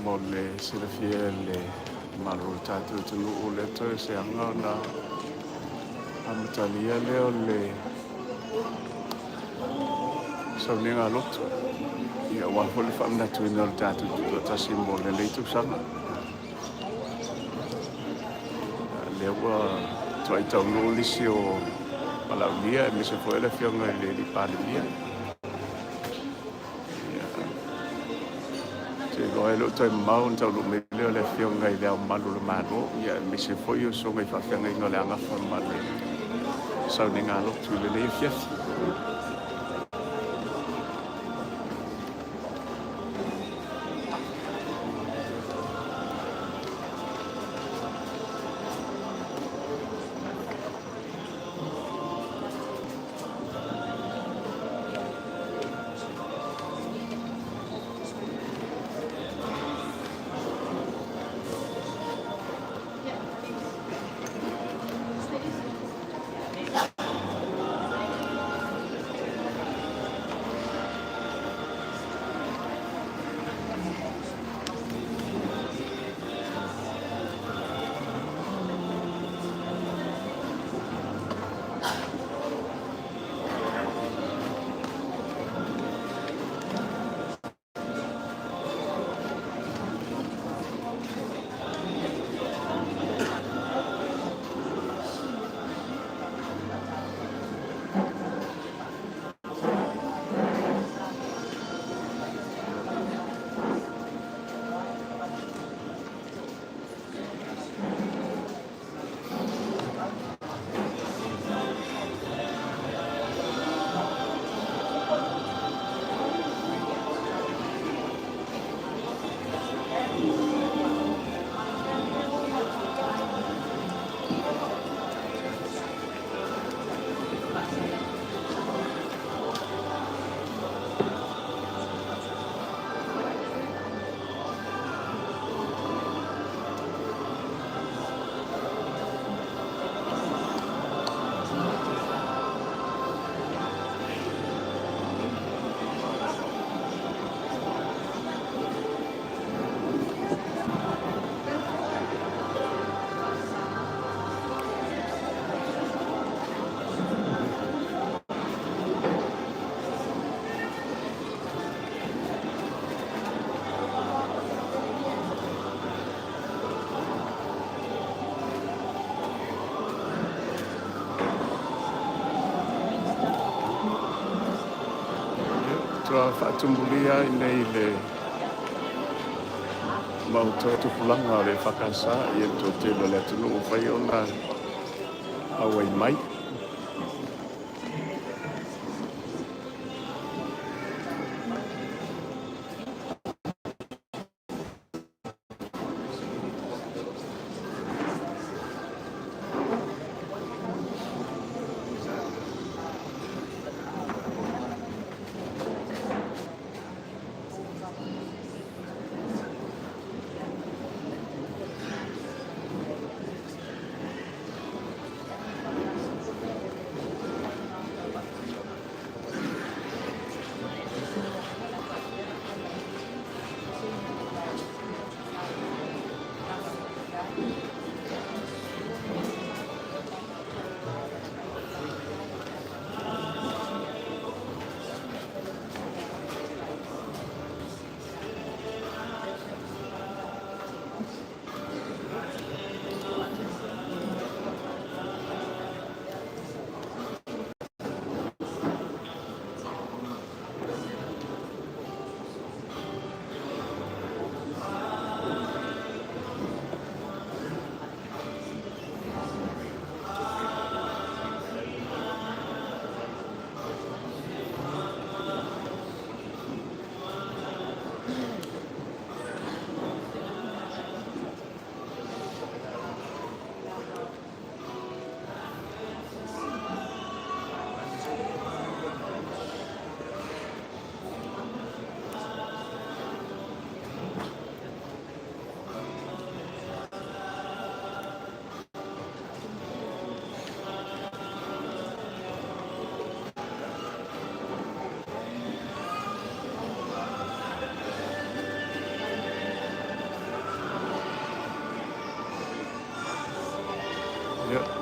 Mo le silafia e le mamalu o le tatou atunuu, o lea toe o se aga ona amatalia lea o le sauniga lotu, ia aua foi le faamanatuina o le tatou tutoatasi mo lenei tausaga. Lea ua matuai taunuu nisi o valaaulia aemaise foi o le Afioga i le Palemia. Ia, ou te iloa e le o toe mamao ona taunuu mai lea o le Afioga i Le Ao Mamalu o le Malo, ia aemaise foi o susuga i faafeagaiga o le a gafa ma le sauniga lotu i lenei afiafi. Ia, faatoa faatumulia lava i inei i le Maota o Tupulaga o le EFKS le toatele o le atunuu ua mafai ona auai mai.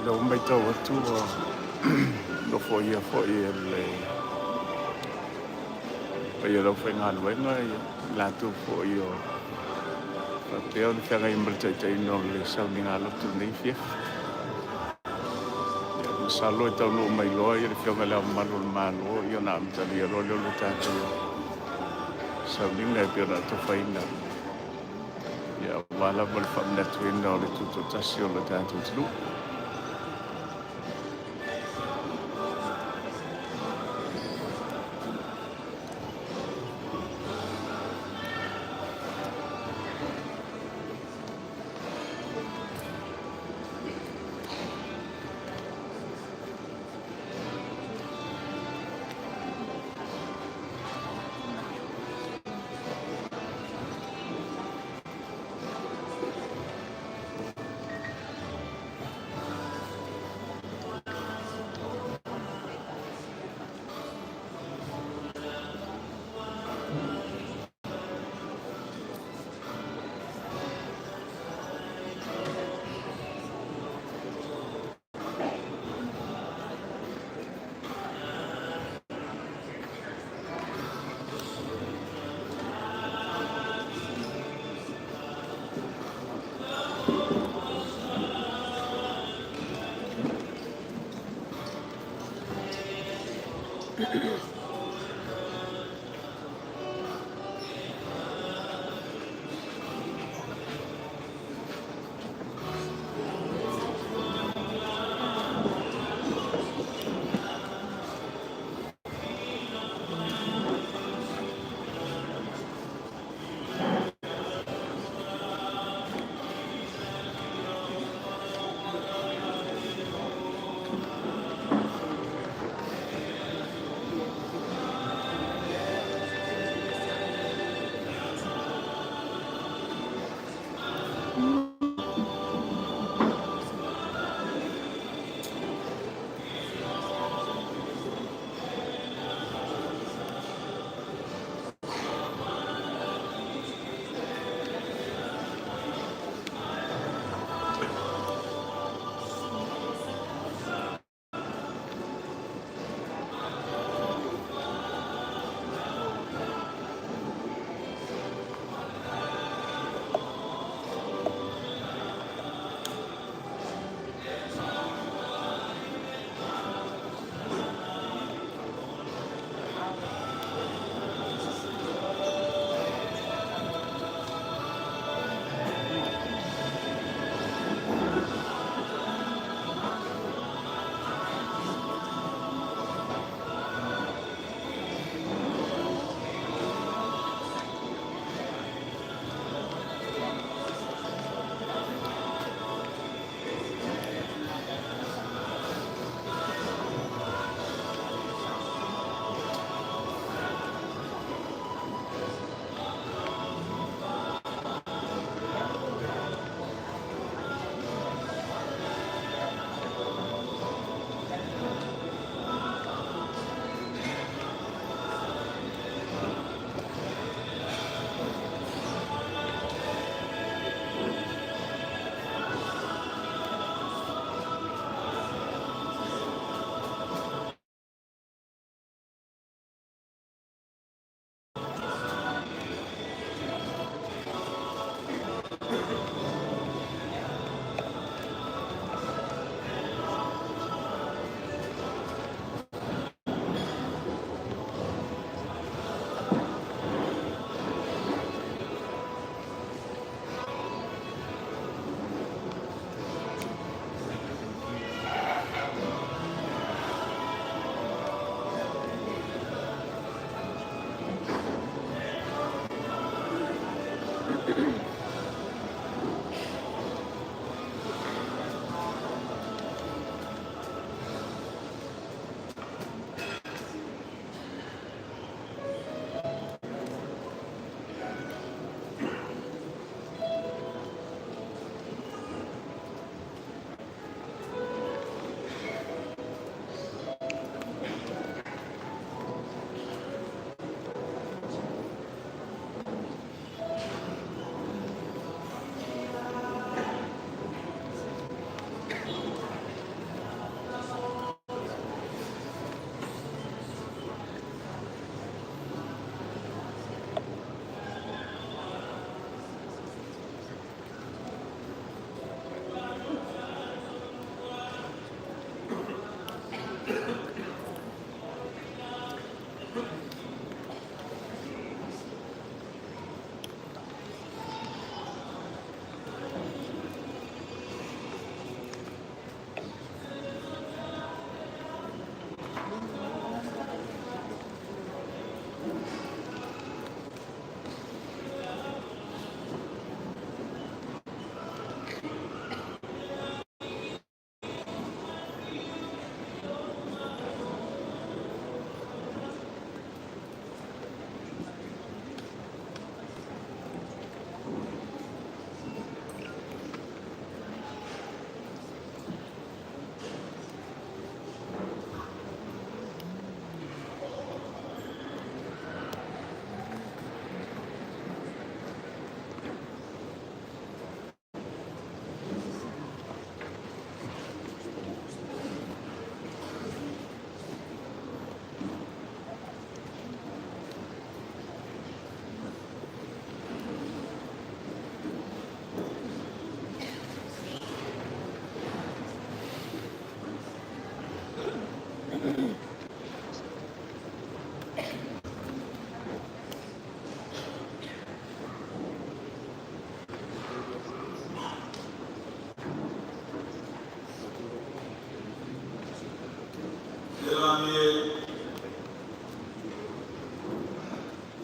Lea ua matau atu ua nofoia foi e le paia o le aufaigaluega i latou foi o faapea ona feagai ma le taitaiga o le sauniga lotu i lenei afiafi. Ia masalo e taunuu mai loa le Afioga i Le Ao Mamalu o le Malo ona amatalia loa lea o le tatou sauniga e pei ona atofaina aua lava le faamanatuina o le Tutoatasi o le tatou atunuu.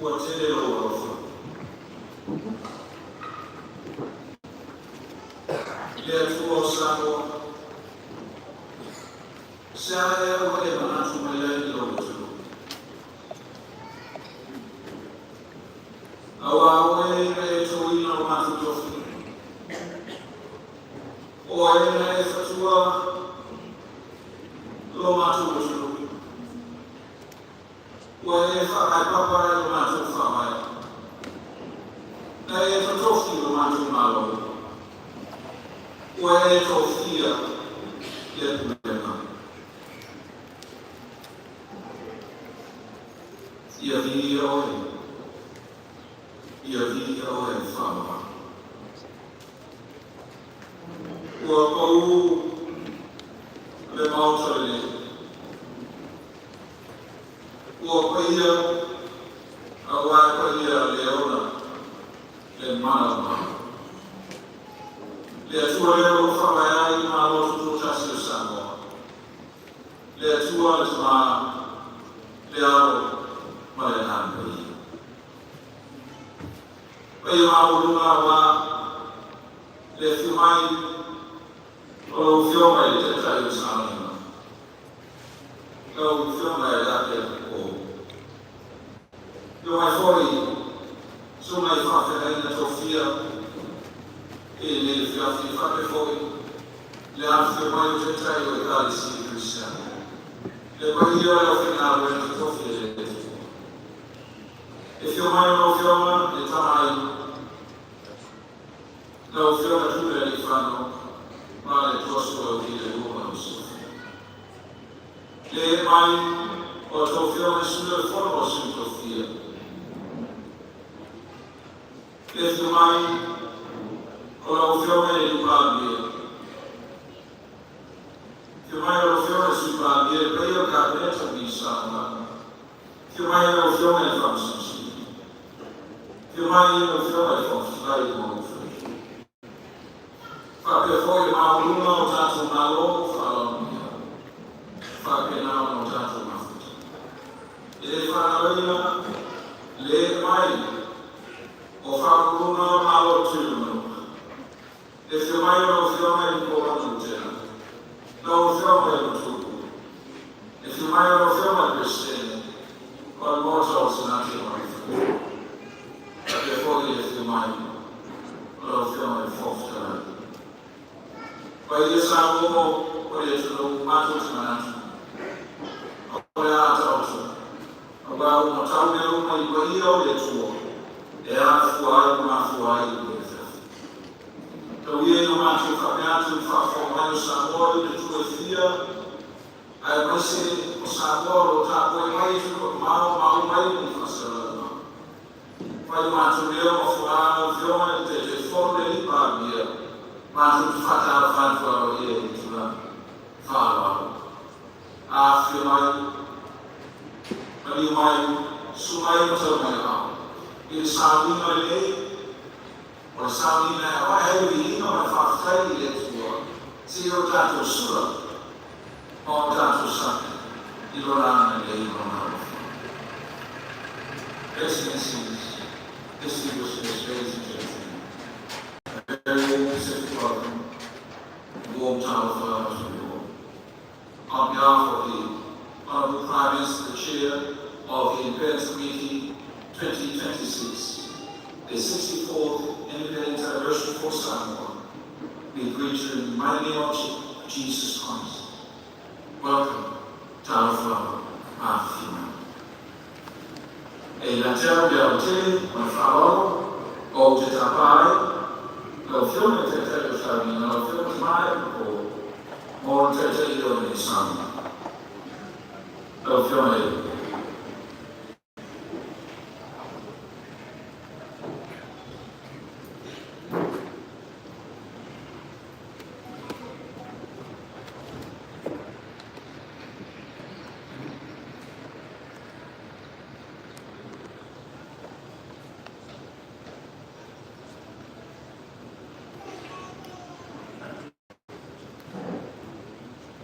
Ua tele lou alofa. Le Atua o Samoa, se a ea ua e manatu mai ai i lou atunuu? Auā o Oe na e tōina lo matou tofi, o Oe na e fatua lo matou atunuu, ua e faavaepapa i lo matou faavae, na e totofi lo matou Malo, ua e tofia le pulega. Ia viia Oe, ia viia Oe le faaaloalo. Ua pau le maota lenei, ua paia aua e paia le ona le mana o le Malo. Le Atua lea o lo o faavae ai le Malo Tutoatasi o Samoa, le Atua le Tamā, le Alo ma le Agaga Paia. Paia maualuga aua le afio mai o lau Afioga i le Taitai o le Saoleaga, lau Afioga ia Ake Kuoko. Afio mai foi susuga i faafeagaiga tofia i lenei afiafi, faapea foi le afifio mai o taitai o Ekalesia Kerisiano. Le paia o le aufaigaluega totofi a le Atua. Le afio mai o lau Afioga i le Tama a Aiga, lau Afioga Tupulealiifano ma le Toasuauli le lua ma lou Sui. Le ee mai o a outou afioga i Sui o le Fono a Sui Tofia. Le afio mai o lau Afioga i le Palemia, afio mai lau Afioga i le Sui Palemia, le paia o le Kapeneta ma Minisita Lagolago. Afio mai lau Afioga i le Faamasino Sili, afio mai lau Afioga i le Fofoga Fetalai ma lou Faletua. Faapea foi le maualuga o tatou malo faaaloalogia faapena ona o tatou mafuta. E le faagaloina le ee mai o faauluuluga o Malo o le Manu'a. Le afio mai o lau Afioga i le Nikolona Lutena, lau Afioga i le Matua, le afio mai o lau Afioga i le Peresetene o le Maota o Senate ma lou faletua. Faapea foi le afio mai o lau Afioga i le Fofoga Fetalai. Paia Samoa o le atunuu, matou te manatu o le a taoto aua ua matau mea uma i paia o le Atua e afua ai ma mafua ai lenei afiafi. Tau ia ina matou faapea atu i le faafofoga mai o Samoa i ona itu e fia, aemaise o Samoa o lo o tapuai mai i atunuu e mamao ma maua mai lenei faasalalauga. Fai lo matou leo ma fola lau Afioga i le Taitaifono, le Palemia, matou te faatalofa atu aloaia i le tulaga faaaloalo. Afifio mai, maliu mai, susu mai ma tau mai o aao i le sauniga lelei, o le sauniga e avae ai le viiga ma le faafetai i le Atua, seia o tatou sula ma o tatou sami i Lona agalelei ma Lona alofa. Excellencies, distinguished guests, ladies and gentlemen, a very warm Pacific welcome, warm talofa to you all. On behalf of the Honourable Prime Minister, the Chair of the Independence Committee 2026, the 64th Independence Anniversary for Samoa, we greet you in the mighty name of Jesus Christ. Welcome, talofa, afifio. E ia te au le aotele ma le faaaloalo ou te tapa ai lau Afioga i le Taitai o Sauniga, lau Afioga Tamae o mo le taitaiina o lenei sauniga. Lau Afioga i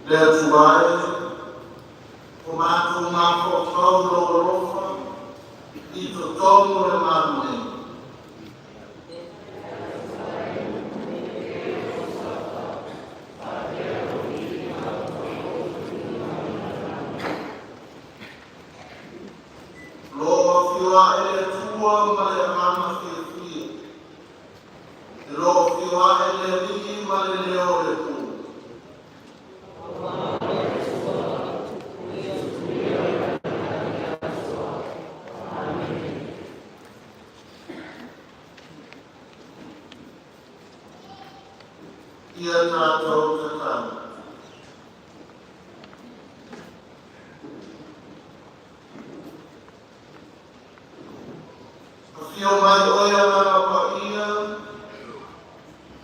Le Atua e, ua matou mafaufau i lou alofa i totonu o le malu nei. Lo o afio ae le Atua ma le agaga fiafia, e lo o afio ae le Alii ma le leo o le pule. Ia tatou tatalo. Afio mai oe Agaga Paia,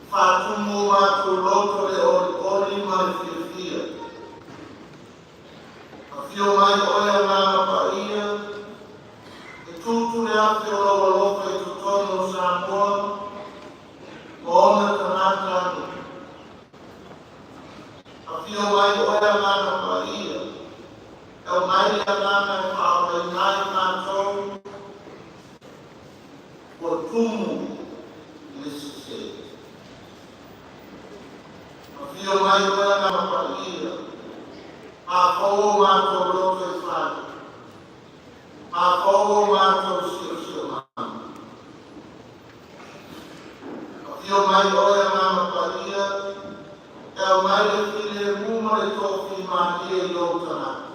faatumu o matou loto i le olioli ma le fiafia. Afio mai oe Agaga Paia, e tutu le afi o lou alofa i totonu o Samoa ma ona tagatanuu. Afio mai oe Agaga Paia, e aumai le agaga e faaolaina ai matou ua tumu i le sese. Afio mai oe Agaga Paia, mafou o matou loto i fale, mafou o matou siosiomaga. Afio mai oe Agaga Paia, e aumai le filemu ma le tofimalie i ou tagata.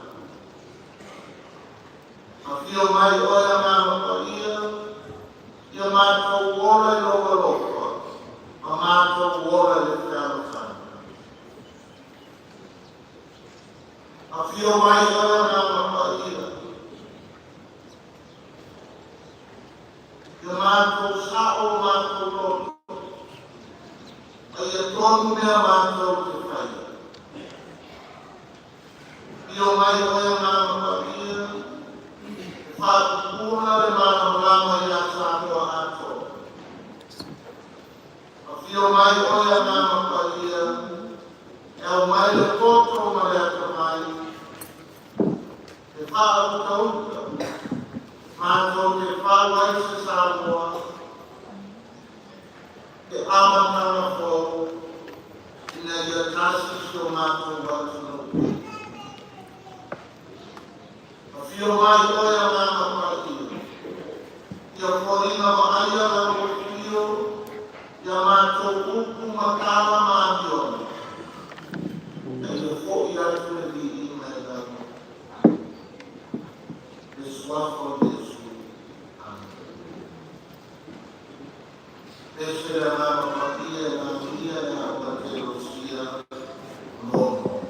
Afio mai oe Agaga Paia, ia matou ola i lou alofa, ma matou ola i le fealofani. Afio mai oe Agaga Paia, ia matou sao o matou loto, a ia tonu mea matou te faia. Afio mai oe Agaga Paia, e faapupula le malamalama ia Samoa atoa. Afio mai oe Agaga Paia, e aumai le poto ma le atamai, e faautauta, matou te fau ai se Samoa, e amataga fou, ina ia tasi si o matou atunuu. Afio mai oe Agaga Paia, ia foliga vaaia lau afio, ia matou upu ma tala ma amioga. E ia foi atu le viiga i lagi. Le suafa o Iesu. Amen. Pese le Agaga Paia e lagia e au Teolosia Lono.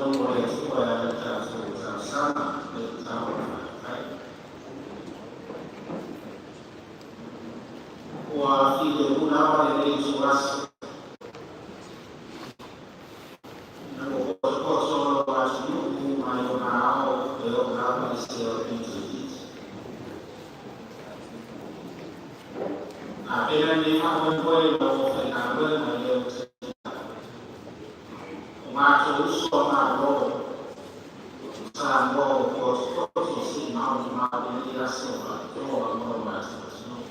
luma o le Atua e ala i tatou talosaga ma le tatalo ma le faafetai. Ua filemu lava lenei ituaso ina ua potopoto lou atunuu mai ona ao e oo lava i sea o le pito itiiti. Tapena lenei faamoemoe ma ua faigaluega i lea ua tuanai. O matou uso a Malo, Samoa ua potopoto seia maolimau i lenei aso faapitoa mo lo matou atunuu.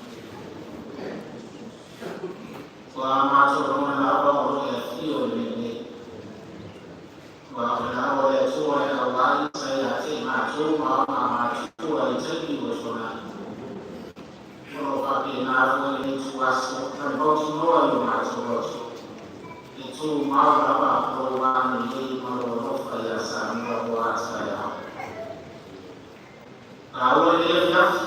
Ua matou lagona lava o lo o e afio i le mea nei. Ua o le lava o le Atua e auai sa ia te i matou ma ona matua i taimi ua tuanai. O lo o faapena foi lenei ituaso ma le mautinoa i o matou loto. E tumau lava lou agalelei ma lou alofa ia Samoa mo a taeao. Taua lenei afiafi,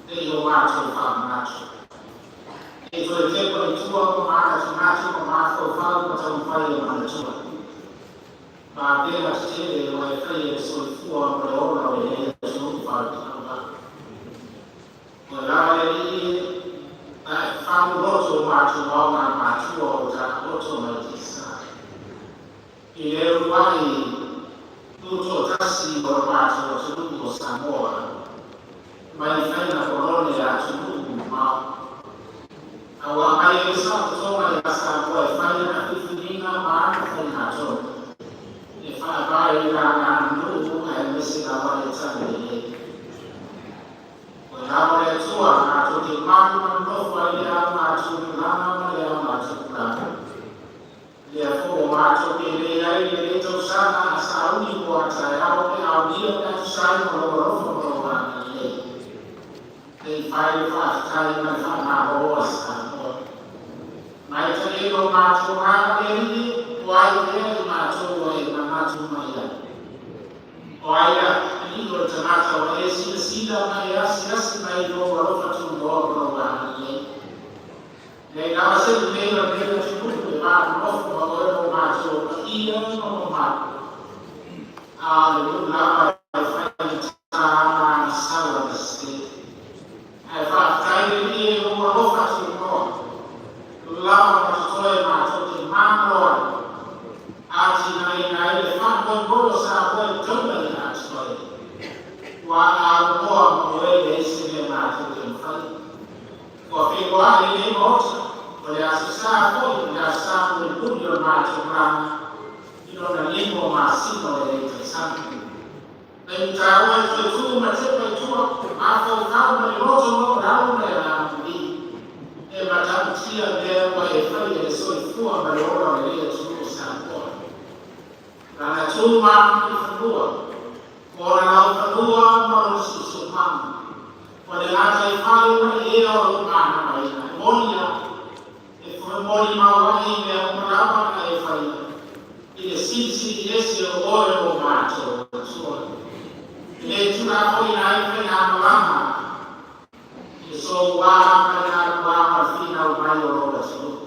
e i o matou faamanatu. E toe tepa i tua ma manatunatu ma mafaufau ma taumafai e manatua. Faapea tetele o e faia le soifua ma le ola o lenei atunuu faale-talavaa. O lava le alii e, a e famuloto o matou aoga matua o taoto mai tisa. I le uluai tutoatasi o le matou atunuu o Samoa, mai faiga kolone a atunuu mamao. Aua mai e le saototoga ia Samoa e fai ana filifiliga ma ana faigatonu. E faavae i le aganuu aemaise lava le talalelei. O lava le Atua matou te malu ma nonofo ai le augatupulaga ma le augatupulaga. Lea foi ua matou penei ai lenei tausaga a sauni mo a taeao pe aulia pe tusa ai ma lou alofa ma lou agalelei. E fai le faafetai ma le faamalo a Samoa. Mai tae o matou aga le alii, o ai lea i matou ua e manatu mai ai. O ai le alii o le tagata ua e silasila ma e asiasi mai i lou alofa tunoa ma lou agalelei. Nei lava se lelei o lenei atunuu e vanonofo ma oe mo matou paia ma mamalu. A o le nuu lava e faigata ma agasala ma sese. Ae faafetai le Alii i lou alofa tunoa. Lava ma totoe matou te magalo ai. Atinaeina ai le faamoemoe o Samoa e taula ia te oe. Ua aloa ma oe leai se mea matou te mafai. Ua feiloai lenei Maota, o le aso sa foi, o le aso sa mulimuli o le matou malaga i lona 5 masina o lenei tausaga. Na taua e toe tu ma tepa i tua, mafaufau ma le loto maualalo ma le agaga pulii. E matautia mea ua e faia le soifua ma le ola o lenei atunuu o Samoa. Lana tu ma i fanua, o ona laufanua ma lona siosiomaga. O le gataifale ma le ea o lou malamaina. E moni a, e molimau ai mea uma lava na e faia. I le silisili ese o oe o matou Atua. E le tulafoina ai faigamalaga i le soua ma le galua ma le finau mai o lou atunuu.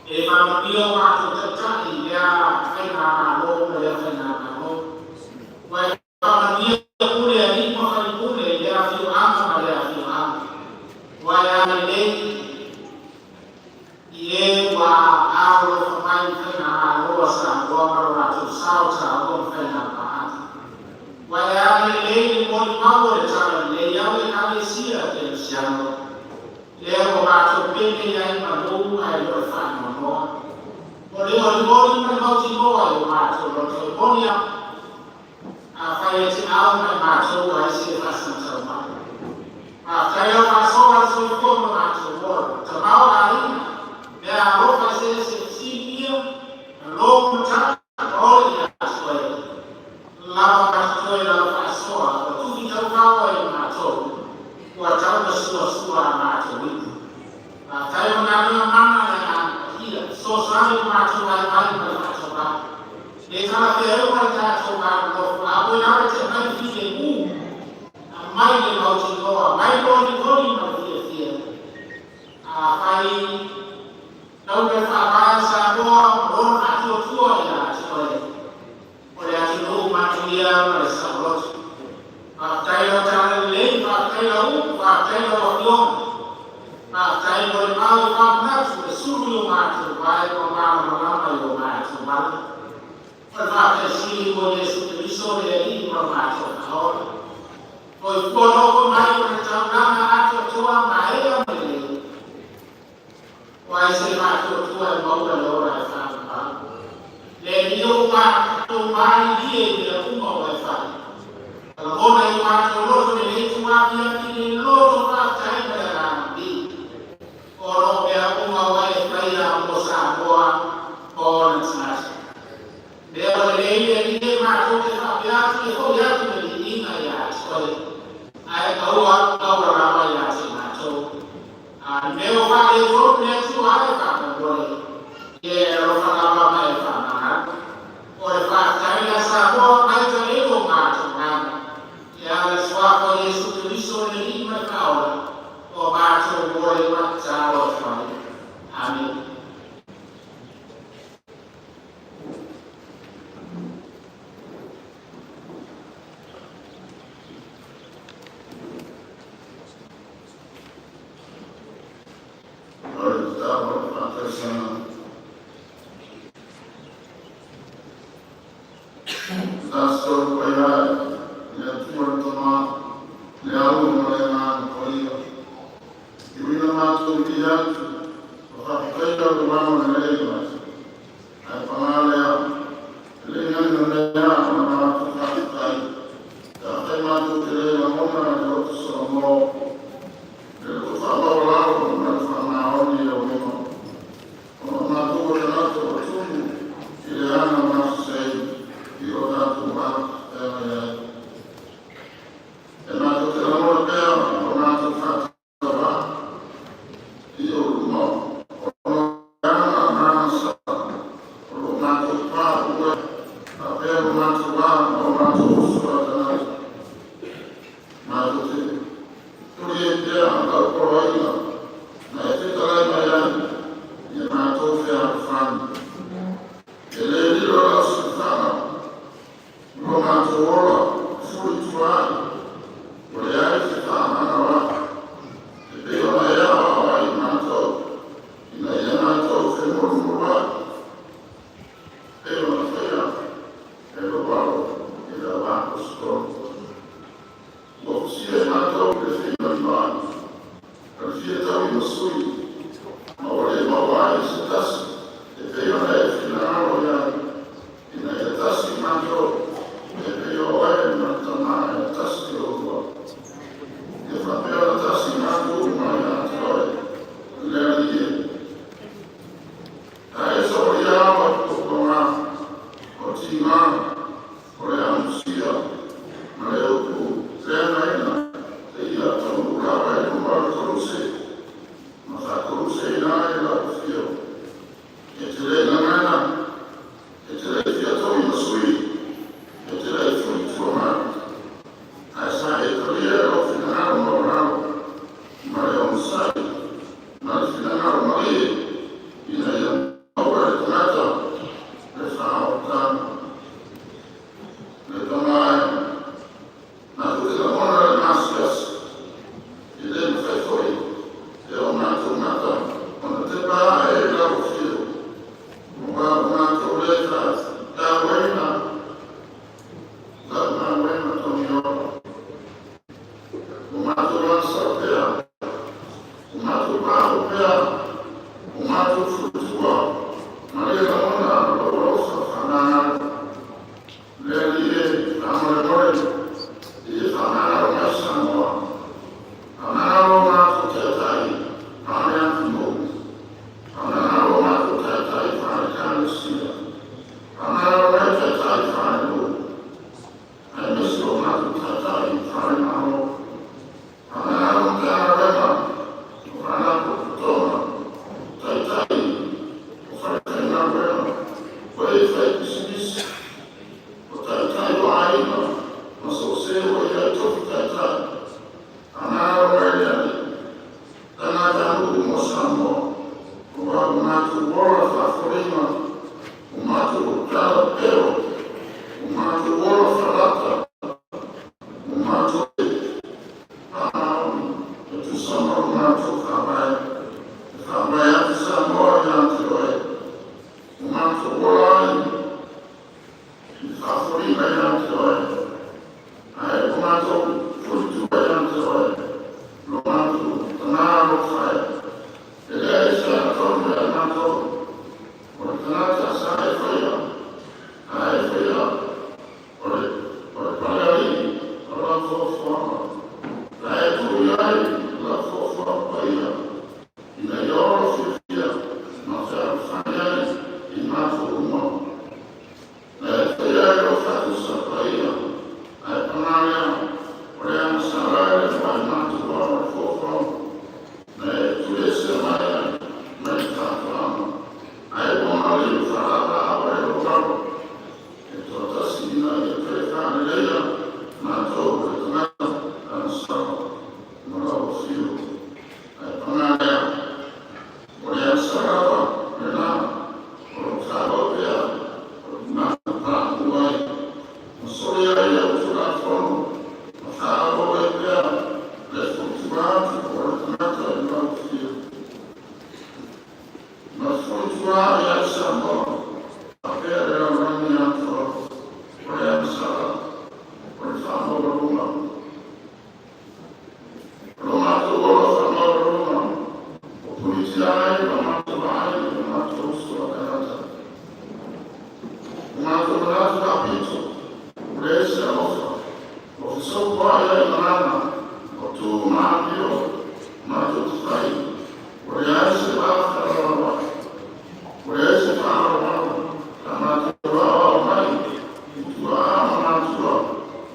E faamanuia o matou taitai i lea faigamalo ma lea faigamalo. Ua e faamanuia pule a alii ma faipule i lea afioaga ma lea afioaga. Ua e agalelei i e ua alolofa mai i faigamalo a Samoa ma lo latou sao taua ma faigapaaga. Ua e agalelei i le molimau o le talalelei au Ekalesia Kerisiano. Lea ua matou penei ai malu ae le o le faanoanoa. O le olimoli ma le mautinoa i o matou loto e moni a. Afai e te ao mai matou ai se faasagatau mai. Faafetai lau faasoa le soifua ma matou ola. Tamao aiga, mea alofa se se fesiligia, na logo matata ma ole ia te oe. Lava ma totoe lau faasoa, ua tufi taufao ai matou, ua tau suasua a matou ipu. Faafetai o galuega mana le agaga paia, fesoasoani o matou vaivai ma le faatauvaa. Le talafeauga le tatou vanonofo, a oe lava te aumai filemu, aumai le mautinoa, mai le olimoli ma le fiafia. Afai lau le faavae o Samoa, ma lona faatuatua ia te oe. Paia ma le saoloto. Faafetai lau talalelei, faafetai lau upu, faafetai lau Afioga. Faafetai mo le mau i faamanatu e sulu i o matou vae ma malamalama i o matou ala. O le faafetai sili mo Iesu Keriso le Alii ma lo matou Faaola. O i fua mai o le taulaga atoatoa ma ea ma lelei. O ai se faatuatua e maua le ola e faavavau. Le Alii o matou malilie i mea uma o e fai. Lagona i o matou loto lenei tuafiafi le loto faafetai ma le agaga mimi. O lo mea uma ua e faia mo Samoa ma ona tagata. Mea o lelei le Alii e matou te faapea atu le foi atu le viiga ia te oe. Ae aua aua lava ia te matou. A mea o faaletonu le Atua e faamolemole. Ia e alofa lava ma e faamagalo. O le faafetai ia Samoa mai talelo matou agaga. E ala i le suafa o Iesu Keriso le Alii ma le Faaola. O matou momoli ma tatalo atu ai. Amen. O le tatalo faataisaga. Tasi Paia e, le Atua le Tama, le Aua ma le Agaga Paia. I uina matou i atu, o faafetaia o lana lelei mai. Ae paga lea, e le gagana lea o na matou faafetai. Faafetai matou te le lagona le loto salamo. Le loto faamaualalo ma le faamaoni i lima. O na matou o tagata o tumu i le aga masasei i o tatou e mai ai. E matou te lagona pea o matou faatavā i o luma o aga magasa o lo matou pā ua faapea lo matou vā ma o matou uso a tagata. Matou te tuli ai pea lau poloaiga na e fetalai mai ai ia matou fealofani. E le lilo lau silafaga lo matou ola fulituai o le ai se faamagalo ai. E pei ona e aoao ai matou ina ia matou femolumoluai. E pei ona faia e lou Alo i le aposetolo. Ua fusia i matou i le feiloaiga o le fia taui ma sui, ma ua le maua ai se tasi e pei ona e finagalo i ai, ina ia tasi matou e pei o oe ma le Tama e tasi o lua. Ia faapea ona tasi matou uma ia te oe, le Alii e. A e solia o pupuga, o tiga, o le amusia, ma le upu leagaina, te ia taunuu lava i luma o le koluse, ma faakoluseina ai lau afio. E te le gagana, e te le fia taui ma sui, e te le fulitua mai. Ae sa e talia e lou finagalo maualalo, ma le onosai, ma le finagalo malie, ina ia maua e le tagata le faaolataga. Le Tama e, matou te lagona le masiasi, e le mafai foi e o matou mata ona tepa ae i lau afio. Ua o matou le faatauaina lau galuega togiola. Ua matou lagasao pea, ua matou pao pea, ua matou fulitua, ma le lagona lou alofa faamagalo. Le Alii e, faamolemole, ia faamagalo mai Samoa. Faamagalo matou taitai faale-atunuu. Faamagalo matou taitai faale-ekalesia. Faamagalo mai taitai faale-nuu. Aemaise o matou taitai faale-Malo. Faamagalo Matagaluega o Faalapotopotoga, taitai o falefaigaluega, o e faipisinisi, o taitai o aiga ma Faafoliga ia te Oe, ae ua matou fulitua ia te Oe, lo matou tagata alofa e. E leai se agatonu ia i matou, o le tagata sa e faia, ae faia o le palealii o lau foafoaga. Na e tuu i ai lau foafoaga paia, ina ia ola fiafia ma fealofani ai i matou uma. Na e faia i lou faatusa paia, ae paga lea, o le agasala e le muai matua o le foafoaga na e tuliesea mai ai mai le faatuaga, ae ua maliu faalaalaau ai lou alo e toatasi ina ia toe faaleleia matou e le tagata agasala ma lau afio. Ae paga lea, o le agasala lava lena o lo o faaauau pea ona matou pauu ai ma solia ai au tulafono ma faaauau ai pea le fulitua atu o le tagata i lau afio. Ma fulitua ai Samoa faapea le lalolagi atoa o le agasala o le faamaualuga. O lo matou ola faamaualuga ua punitia ai la matou vaai i o matou uso a tagata. Ua matou manatu faapito, ua leai se alofa, ua fesopoai ai i gagana, o tu ma amio matou te fai, ua leai se vafealoaloai, ua leai se faaaloalo. Sa matou aoao mai i tuaa ma matua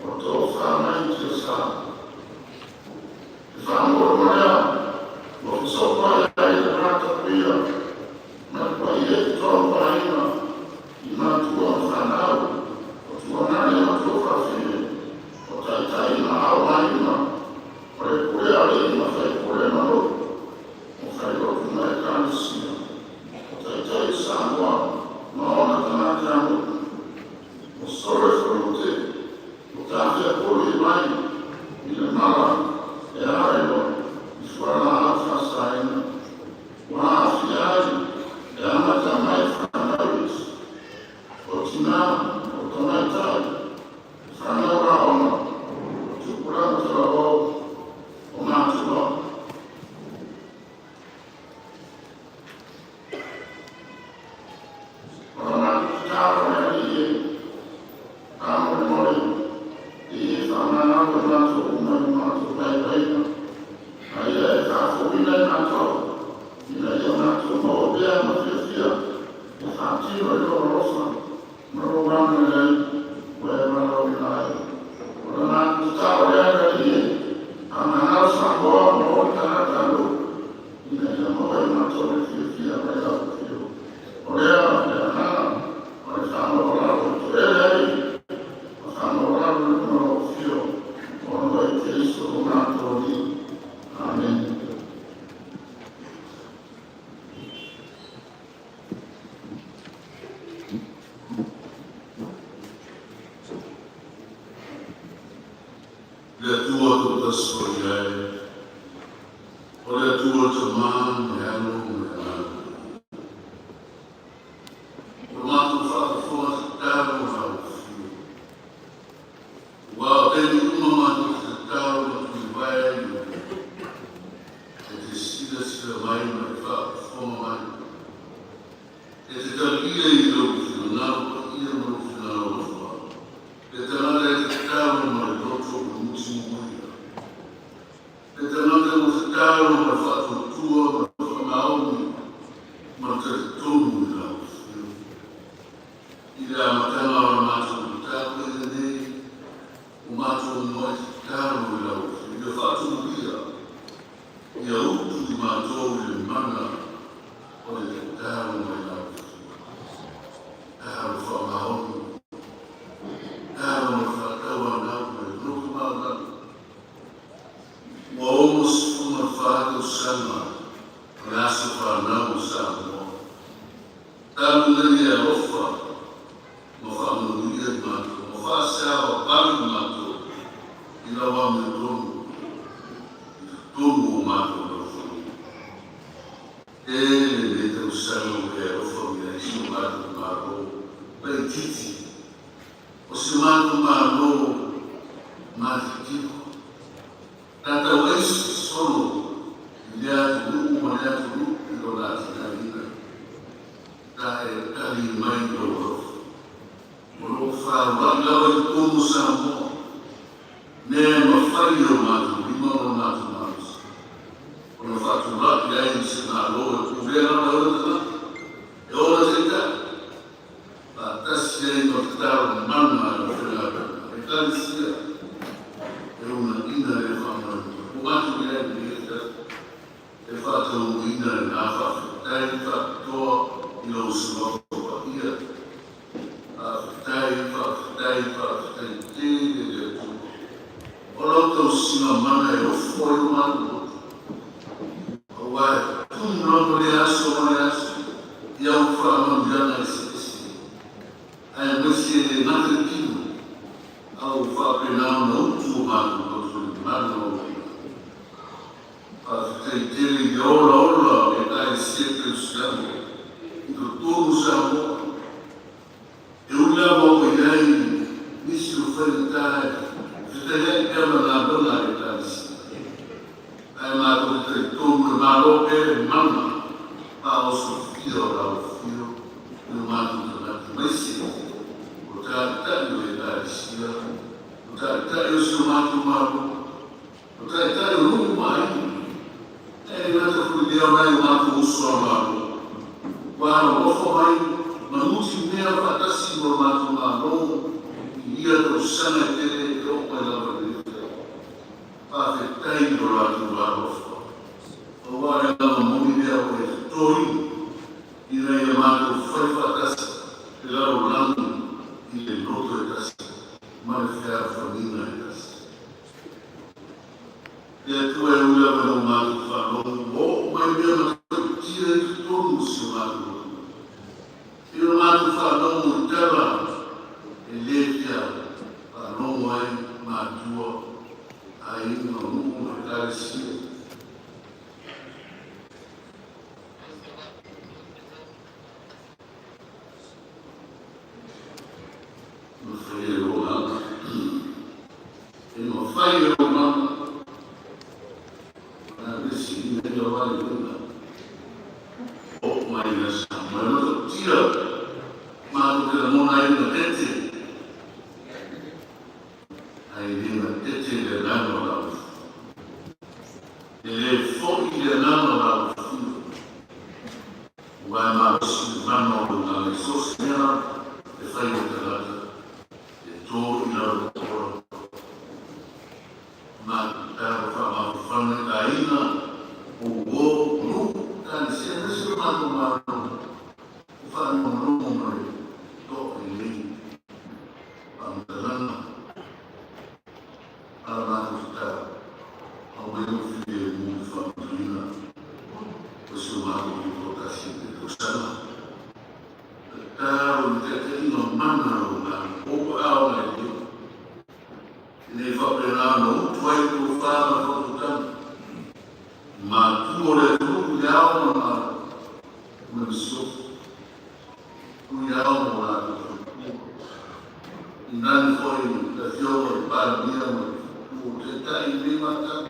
o tofa mai tiasa. E faamaualuga lea ua fesopoai ai le vatapuia ma le paia i totonu o aiga, i matua ma fanau, o tuagane ma tuafafine, o taitai ma aoaiga, o le pule a alii ma faipule ma nuu, o falelotu ma ekalesia, o taitai o Samoa ma ona tagatanuu. Ua solo le faleute, ua tafea pulu i vai i le mala e ala i fualaau faasaina. Ua aafia ai e amata mai i fanau iti, o tinā, o tamaitai, o fanau aoga, o tupulaga talavou, o matua. O la matou tatalo le Alii e, faamolemole ia e faamagalo i matou uma i o matou vaivaiga, a ia e faafouina i matou, ina ia matou maua pea ma fiafia e faatino i lou alofa ma lou agalelei ua e valaauina ai. O la matou tatalo lea le Alii e, faamagalo Samoa ma ona tagatanuu, ina ia maua e matou le fiafia mai lau afio. O lea le agaga o le faamaualalo e toele ai ma faamaualalo i luma o lau afio ona o oe Keriso lo matou Alii. Amene. Le Atua toatasi paia e, o le Atua le Tamā ma le Alo ma le Agaga Paia. Ua matou faafofoga tatalo i lau afio. Ua o taimi uma matou te tatalo ma tulivae ai i le e te silasila mai ma e faafofoga mai. E te talia i lou finagalo paia ma lou finagalo alofa. Le tagata e tatalo ma le loto mutimuia. Le tagata ua tatalo ma le faatuatua ma le faamaoni ma le talitonu i lau afio. I le amataga o le matou mataupu i lenei, ua matou muai tatalo i lau afio. Ia faatumulia, ia utu i matou i le mana o le tatalo mai lau afio. Tatalo faamaoni, tatalo ma le faatauanau ma le loto maualalo. Ua 64 tausaga o le aso fanau o Samoa. Talu nei e alofa ma faamanuia i matou, ma faasavavali i matou i lau amiotonu i totonu o matou laufanua. E lenei tausaga ua e alofa mai ai si o matou Malo laitiiti. matou Malo matitipu. Tatou aisi solo i lea atunuu ma lea atunuu i lona atinaeina. Ta e tali mai i lou alofa. O lo o faaulai lava i totonu o Samoa, mea e mafai e o matou lima ma o matou malosi ona faatulai ai se Malo e pulea lava e ona tagata, e ona taitai, faatasi ai ma tatalo mana a le aufaigaluega a Ekalesia e uunaina lea faamoemoe. Ua matou i ai i lenei afiafi e faataunuuina lena faafetai faapitoa i lou Suafa Paia. Faafetai, faafetai, faafetai tele i le Atua. O lau tausiga mana e ofo ai o matou loto. Aua e tumu lava lea aso ma lea aso i au faamanuiaga eseese, aemaise e le gata i le tino, a ua faapena ona utu o matou loto i le malu o lau Afioga. Faafetai tele i le olaola o le Ekalesia Kerisiano i totonu o Samoa. E ui lava ua i ai nisi o faigata e fetaiai pea ma galuega a le Ekalesia, ae matou te talitonu e malo pea le mana faaosofia o lau afio i o matou tagata, aemaise o Taitai o le Ekalesia, o Taitai o si o matou Malo, o Taitai o nuu ma aiga, ae le gata foi i lea o nai o matou uso a Malo, ua alolofa mai ma nutimea faatasi ma lo matou Malo i ia tausaga e tele e oo mai lava i lenei taimi. Faafetai i lo latou alolofa, aua o le agaga moni lea ua e totoina ina ia matou fai faatasi le lalolagi i le loto e tasi ma le fealofaniga e tasi. Le Atua e ui lava ina ua matou faalogo ua oo mai mea matautia i totonu o si o matou atunuu. I lo matou faalogo i tala e le fia faalogo ai matua, aiga, nuu ma Ekalesia. E mafai e lou agaga, e mafai e lou agaga ona vesi ina ia vaivaiga oo mai ia Samoa. E matautia matou te lagona ai le gatete, ae le gatete le agaga o lau E le foi le agaga o lau afio, aua e malosi le mana o lou agaga i so o se mea lava e fai e le tagata e to i lalo o matou faamafanafana i aiga, o uo, nuu, Ekalesia, aemaise o matou Malo o faalogologo ma le toa i lenei faamatalaga. A la matou tatalo, aumai lou filemu i le faamanuiaina o si o matou tutoatasi i le tausaga. Tatalo i le taitaiga mana o lou agaga, o ou aao nai lima, ina ia faapena ona utu ai le tofa ma le faautautaga i matua o le atunuu i le ao ma le malo ma le masiofo. Tuiao ma o latou faletua. Inani foi le Afioga i le Palemia ma le Faletua o Taitai i lenei vaitau,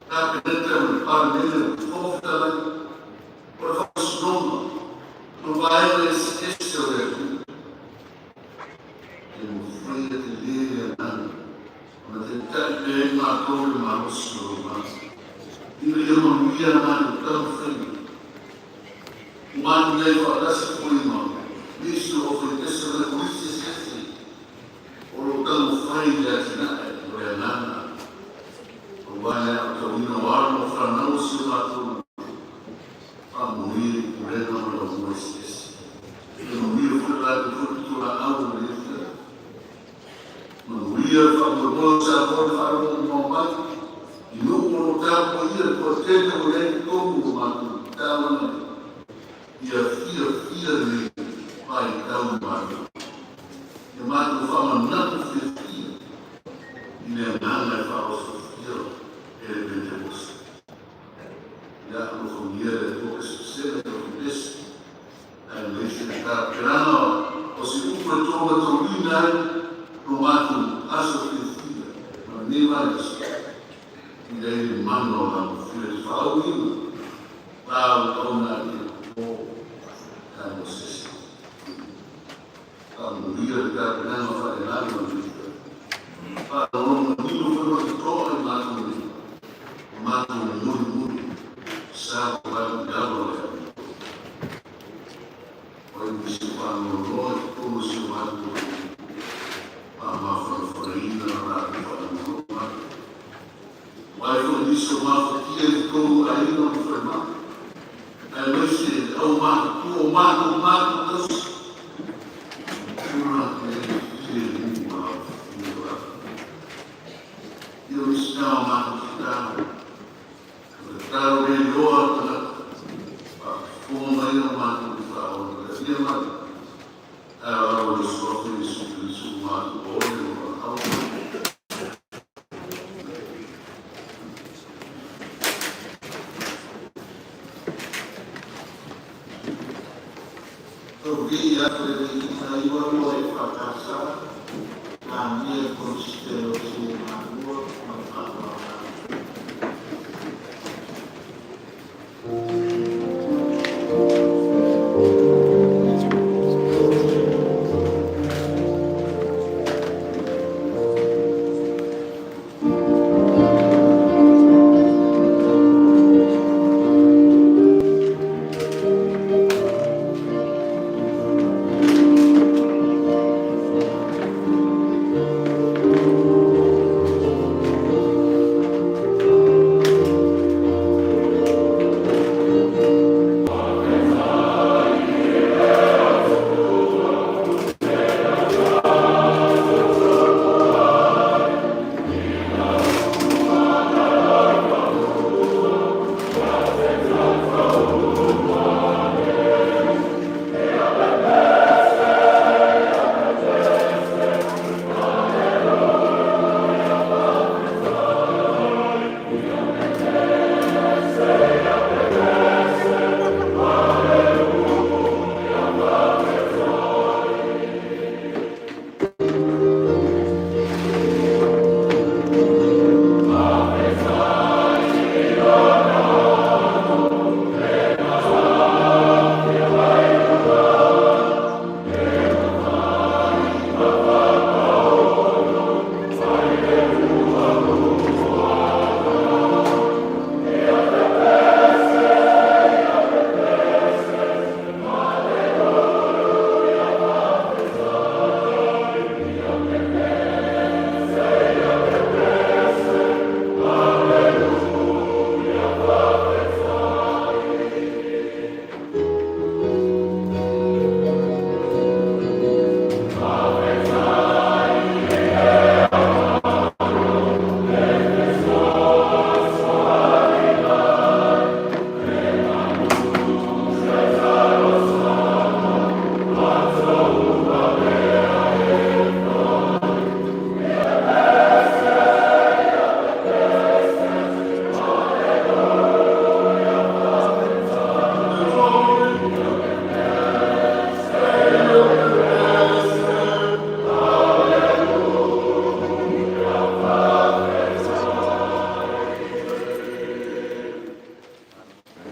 Kapeneta ma le Palemene, o le Fofoga Fetalai, o le Faamasinoga ma vaega eseese o le atunuu. E mafaia tele le agaga ona taitai pea ai matou i le malosi o lou agaga, ina ia manuia a matou taumafaiga. Ua matou i ai faatasi foi ma nisi o aufaipisinisi ma kolisi eseese o lo o taumafai i le atinae o le agaga aua le aotauina o alo ma fanau o si o matou faamoe i pulega ma laumua eseese. Ia manuia foi le latou foi pitolaau o lenei afiafi. Manuia le faamoemoe o Samoa i le faalogologo mai i nuu o lo o tapuaia le toatele ua i ai i totonu o matou taulaga nei. Ia fiafia lenei vaitau malu. Ia matou faamanatu fiafia i le agaga e faaosofia e le Pentekoste. Ia alofagia e le Atua pesepesega i lau pepesi, aemaise le tapenaga o se upu e taumatauina ai Lo matou aso fiafia ma lenei vaiaso, i ai le mana o lau fia i faauuina lau taunatia po ia Mosese. Faamanuia le tapenaga faaleagaga o le faalogologo manino foi ma le totoa i matou nei, o matou mulimuli sa o ai i lalo o le amiotonu. O ai nisi o faanoanoa i totonu o si o matou atunuu, faamafanafanaina le latou faalogologo mai. O ai foi nisi o mafatia i totonu o aiga ma falemai, aemaise le aumatutua o matou matou tausi, tua atu i ai le filemu o lau alofa. Ia o nisi na o matou tatalo, o le tatalo le iloa a le tagata, faafofoga mai au matou i faaola talia mai, ae o lalo o le suafa o Iesu Keriso ua matou ole ma valaau. Tau atu le 92 EFKS, lagia e le Konesite o Sui Malua ma le faaaloalo lava.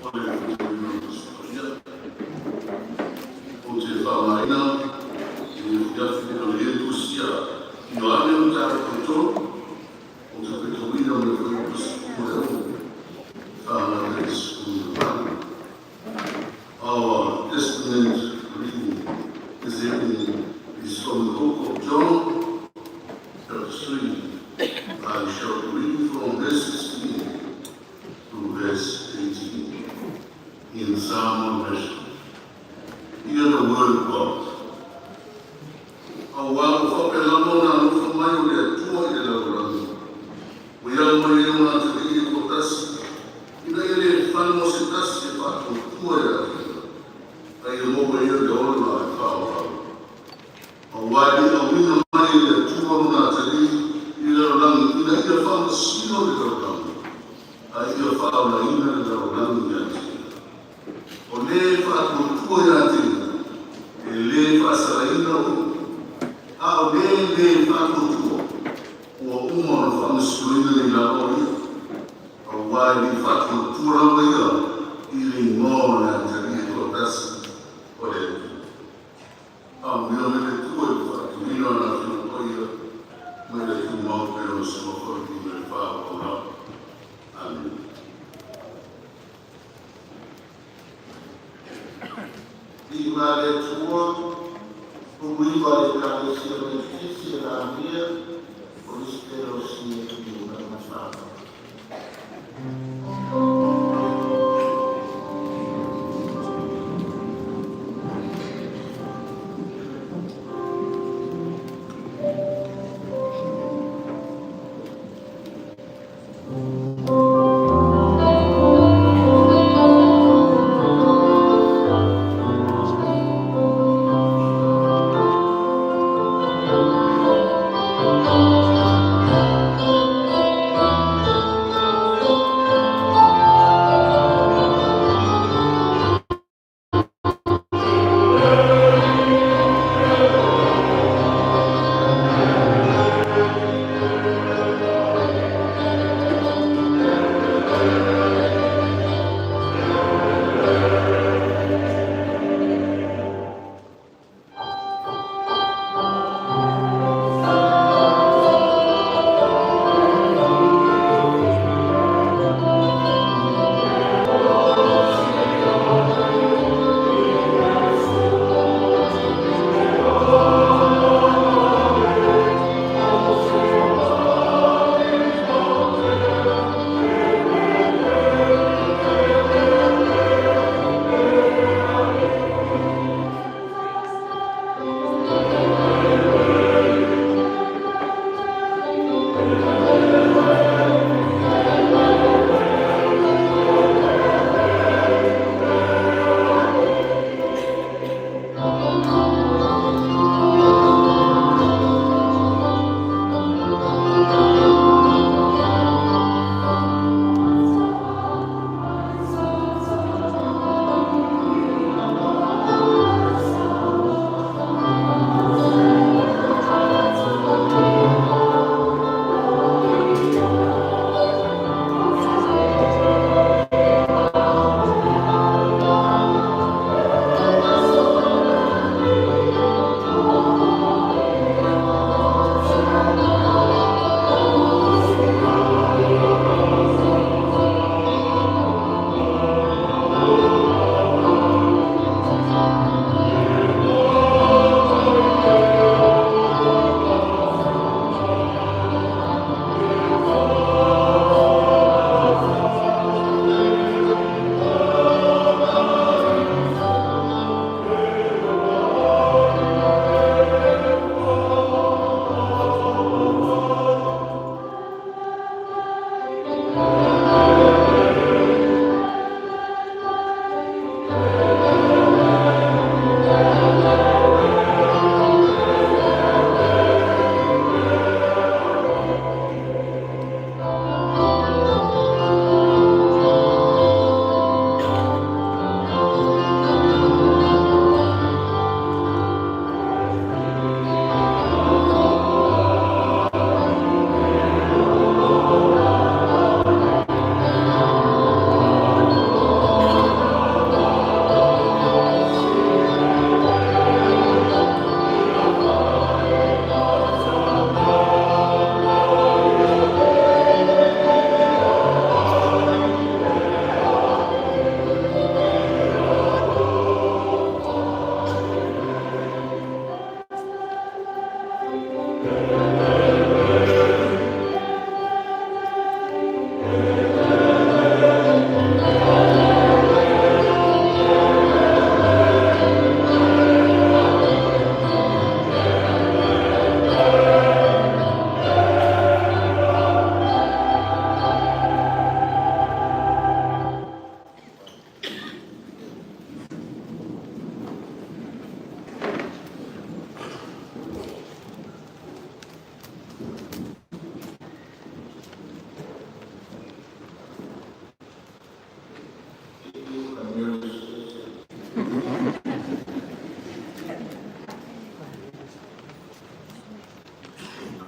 O le faaaliga o le Tusi Paia ou te faaaogaina lenei afiafi o le tusi a Ioane mataupu 3, ou te faitauina mai le fuaiupu 16 e faagata i le 18. Our Testament reading this evening is from the book of John, chapter 3. I shall read from verse 16 to verse 18 in Samoan version. Hear the word of God. Auā ua faapena ona alofa mai o le Atua i le lalolagi, ua iau mai ai Lona Atalii e toatasi, ina ia le fagu o se tasi e faatuatua ia te ia, a ia maua e ia le ola e faavavau. Auā e le i auina mai e le Atua Lona Atalii i le lalolagi ina ia faamasino le lalolagi, a ia faaolaina le lalolagi ia te ia. O le faatuatua ia te ia, e le faasalaina o, a o le le le faatuatua, ua uma ona faamasinoina le lava o ia, auā e le i faatuatua lava ia i le Igoa o le Atalia toatasi o le Atua. Faamanuia mai le Atua i le faatuina o Lana Afioga Paia mai le tumau pei ona suafa i le faavavau. Amene. Viiga i le Atua, puluiva e le Ekalesia Metotisi e lagia o Lisitelo Sinia Manumafaga.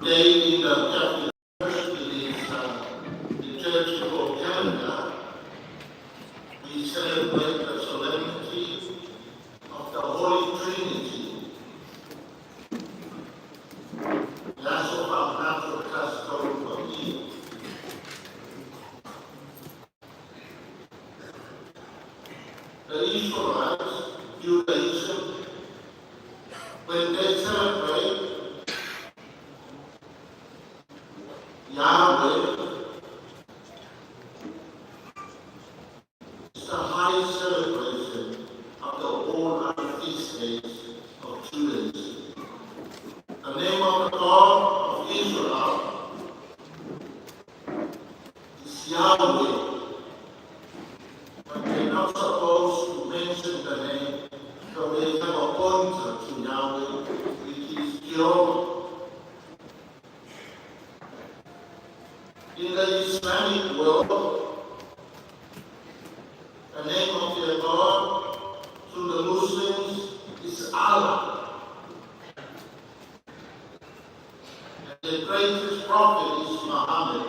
Today in the Catholic Church, it is liturgical calendar, we celebrate the solemnity of the Holy Trinity. Le aso faamanatu o le Tasi Tolu Paia. The Israelites, Judaism, when they celebrate Yahweh, it's the highest celebration of the all other feast days of Judaism. The name of the God of Israel is Yahweh, but they're not supposed to mention the name, so they have a pointer to Yahweh, which is Jehovah. In the Islamic world, the name of their God to the Muslims is Allah. And the greatest prophet is Muhammad.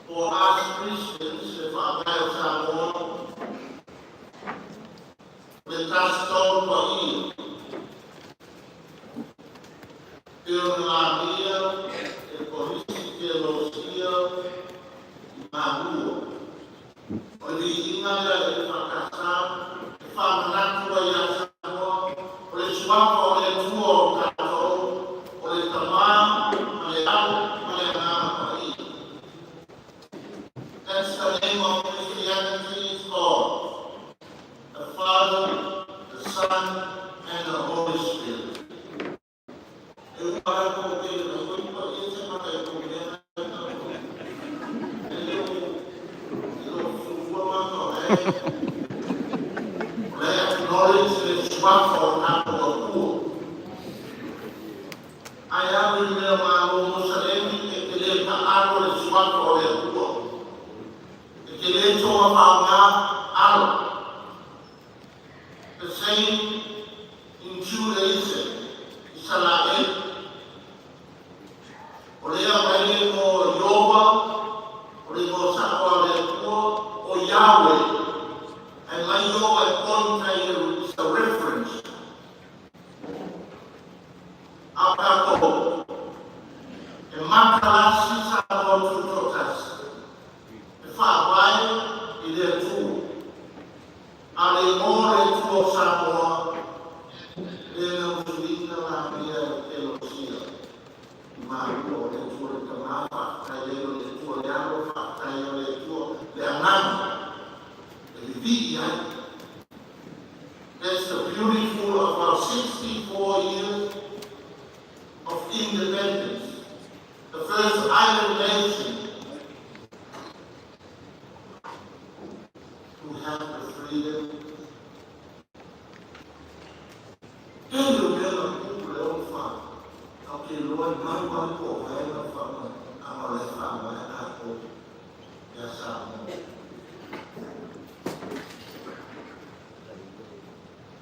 For us Christians, if our are more, le Tasi Tolu Paia. Teonalamia, e polisi teolosia, mahua. O le inga lea e whakasa, e whamanatu ai a Samoa, o le suafa o le Atua o tātou, o le Tamā, ma le Alo, ma le Agaga Paia. That's the name of Christianity is God, the Father, the Son, and the Holy Spirit. E ua ko te na hui pa i se mata e ko mea e leo e lo fua mata e o le acknowledge le suafa o tātou Atua. Ai au i mea malo Mosalemi e te le paalo le suafa o le Atua. E te le toa maunga alo. The same in Judaism, Israel. O lea mai le mo Ioba, o le mo sako a le Atua, o Yahweh. And mai Ioba e pointa i is a reference. A tātou, e matalasi sa mo tutotasi. E whaawai i le Atua. A le o le Atua o Samoa, le na usuina la mea e te losia. I mahua o le Atua le Tamā, whaatai leo le Atua le Alo, whaatai o le Atua le Agaga. E vivi ai. That's the beautiful of our 64 years of independence. The first island nation to have the freedom. E le mea na kupu le o wha, au ke loa i mai mai ko vai na wha mai, ama le wha mai a ko, ia Samoa.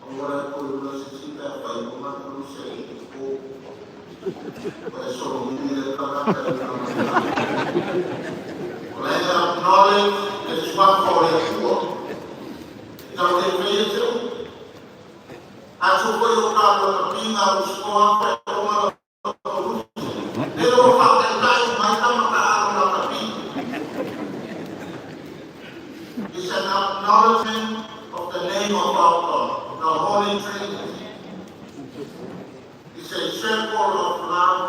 O wala ko ula se si pea whai o ma kuru se i te ko. O le solo mimi le tangata e na mai. O le acknowledge le suafa o le Atua. E tau le whea te u. Aso foi o ka o ka pinga o skoa whai o ma o rusi. Le o whakaitai mai tama ka aro la ka pinga. It's an acknowledgement of the name of our God, the Holy Trinity. It's a circle of love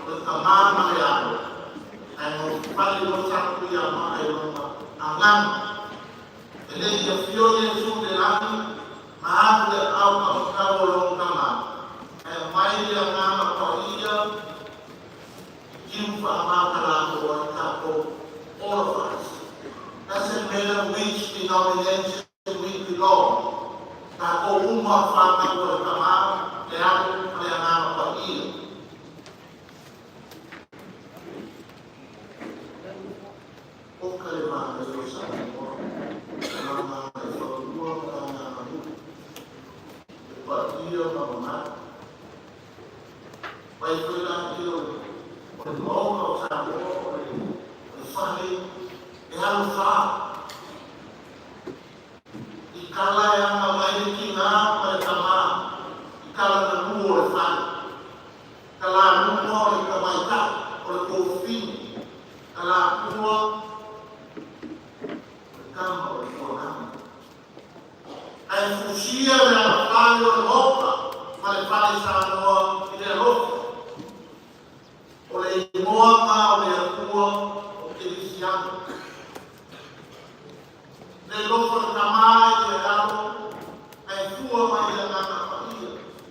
with the man Mariano. And o fali o saku ia ma e loma anganga. E le ia fio Yesu le lani, ma apu le au ka mkau o long kama. E mai le anganga pa ia, kiu wha makala o ai tātou, all of us. Doesn't matter which denomination we belong. Tātou uma whanau o le Tamā, le Alo, ma le Agaga Paia. O ka le mālei o Samoa, o nā ngā e whakalua ma nā ngā nuku, e paia ma mamalu. Mai foi la ia o le Maota o Samoa, o le fale e alofā. I tala e aga mai le tina ma le tamā, i tala na lua o le fale. Talaluma o le tamaitai, o le tofi, talatua o le tama o le tuagaga. Ae fusia le alafale o le Maota ma le fale Samoa i le alofa. O le igoa ma o le Atua o Kerisiano. Le alofa o le tamā i le alo, ae fua mai le agaga paia,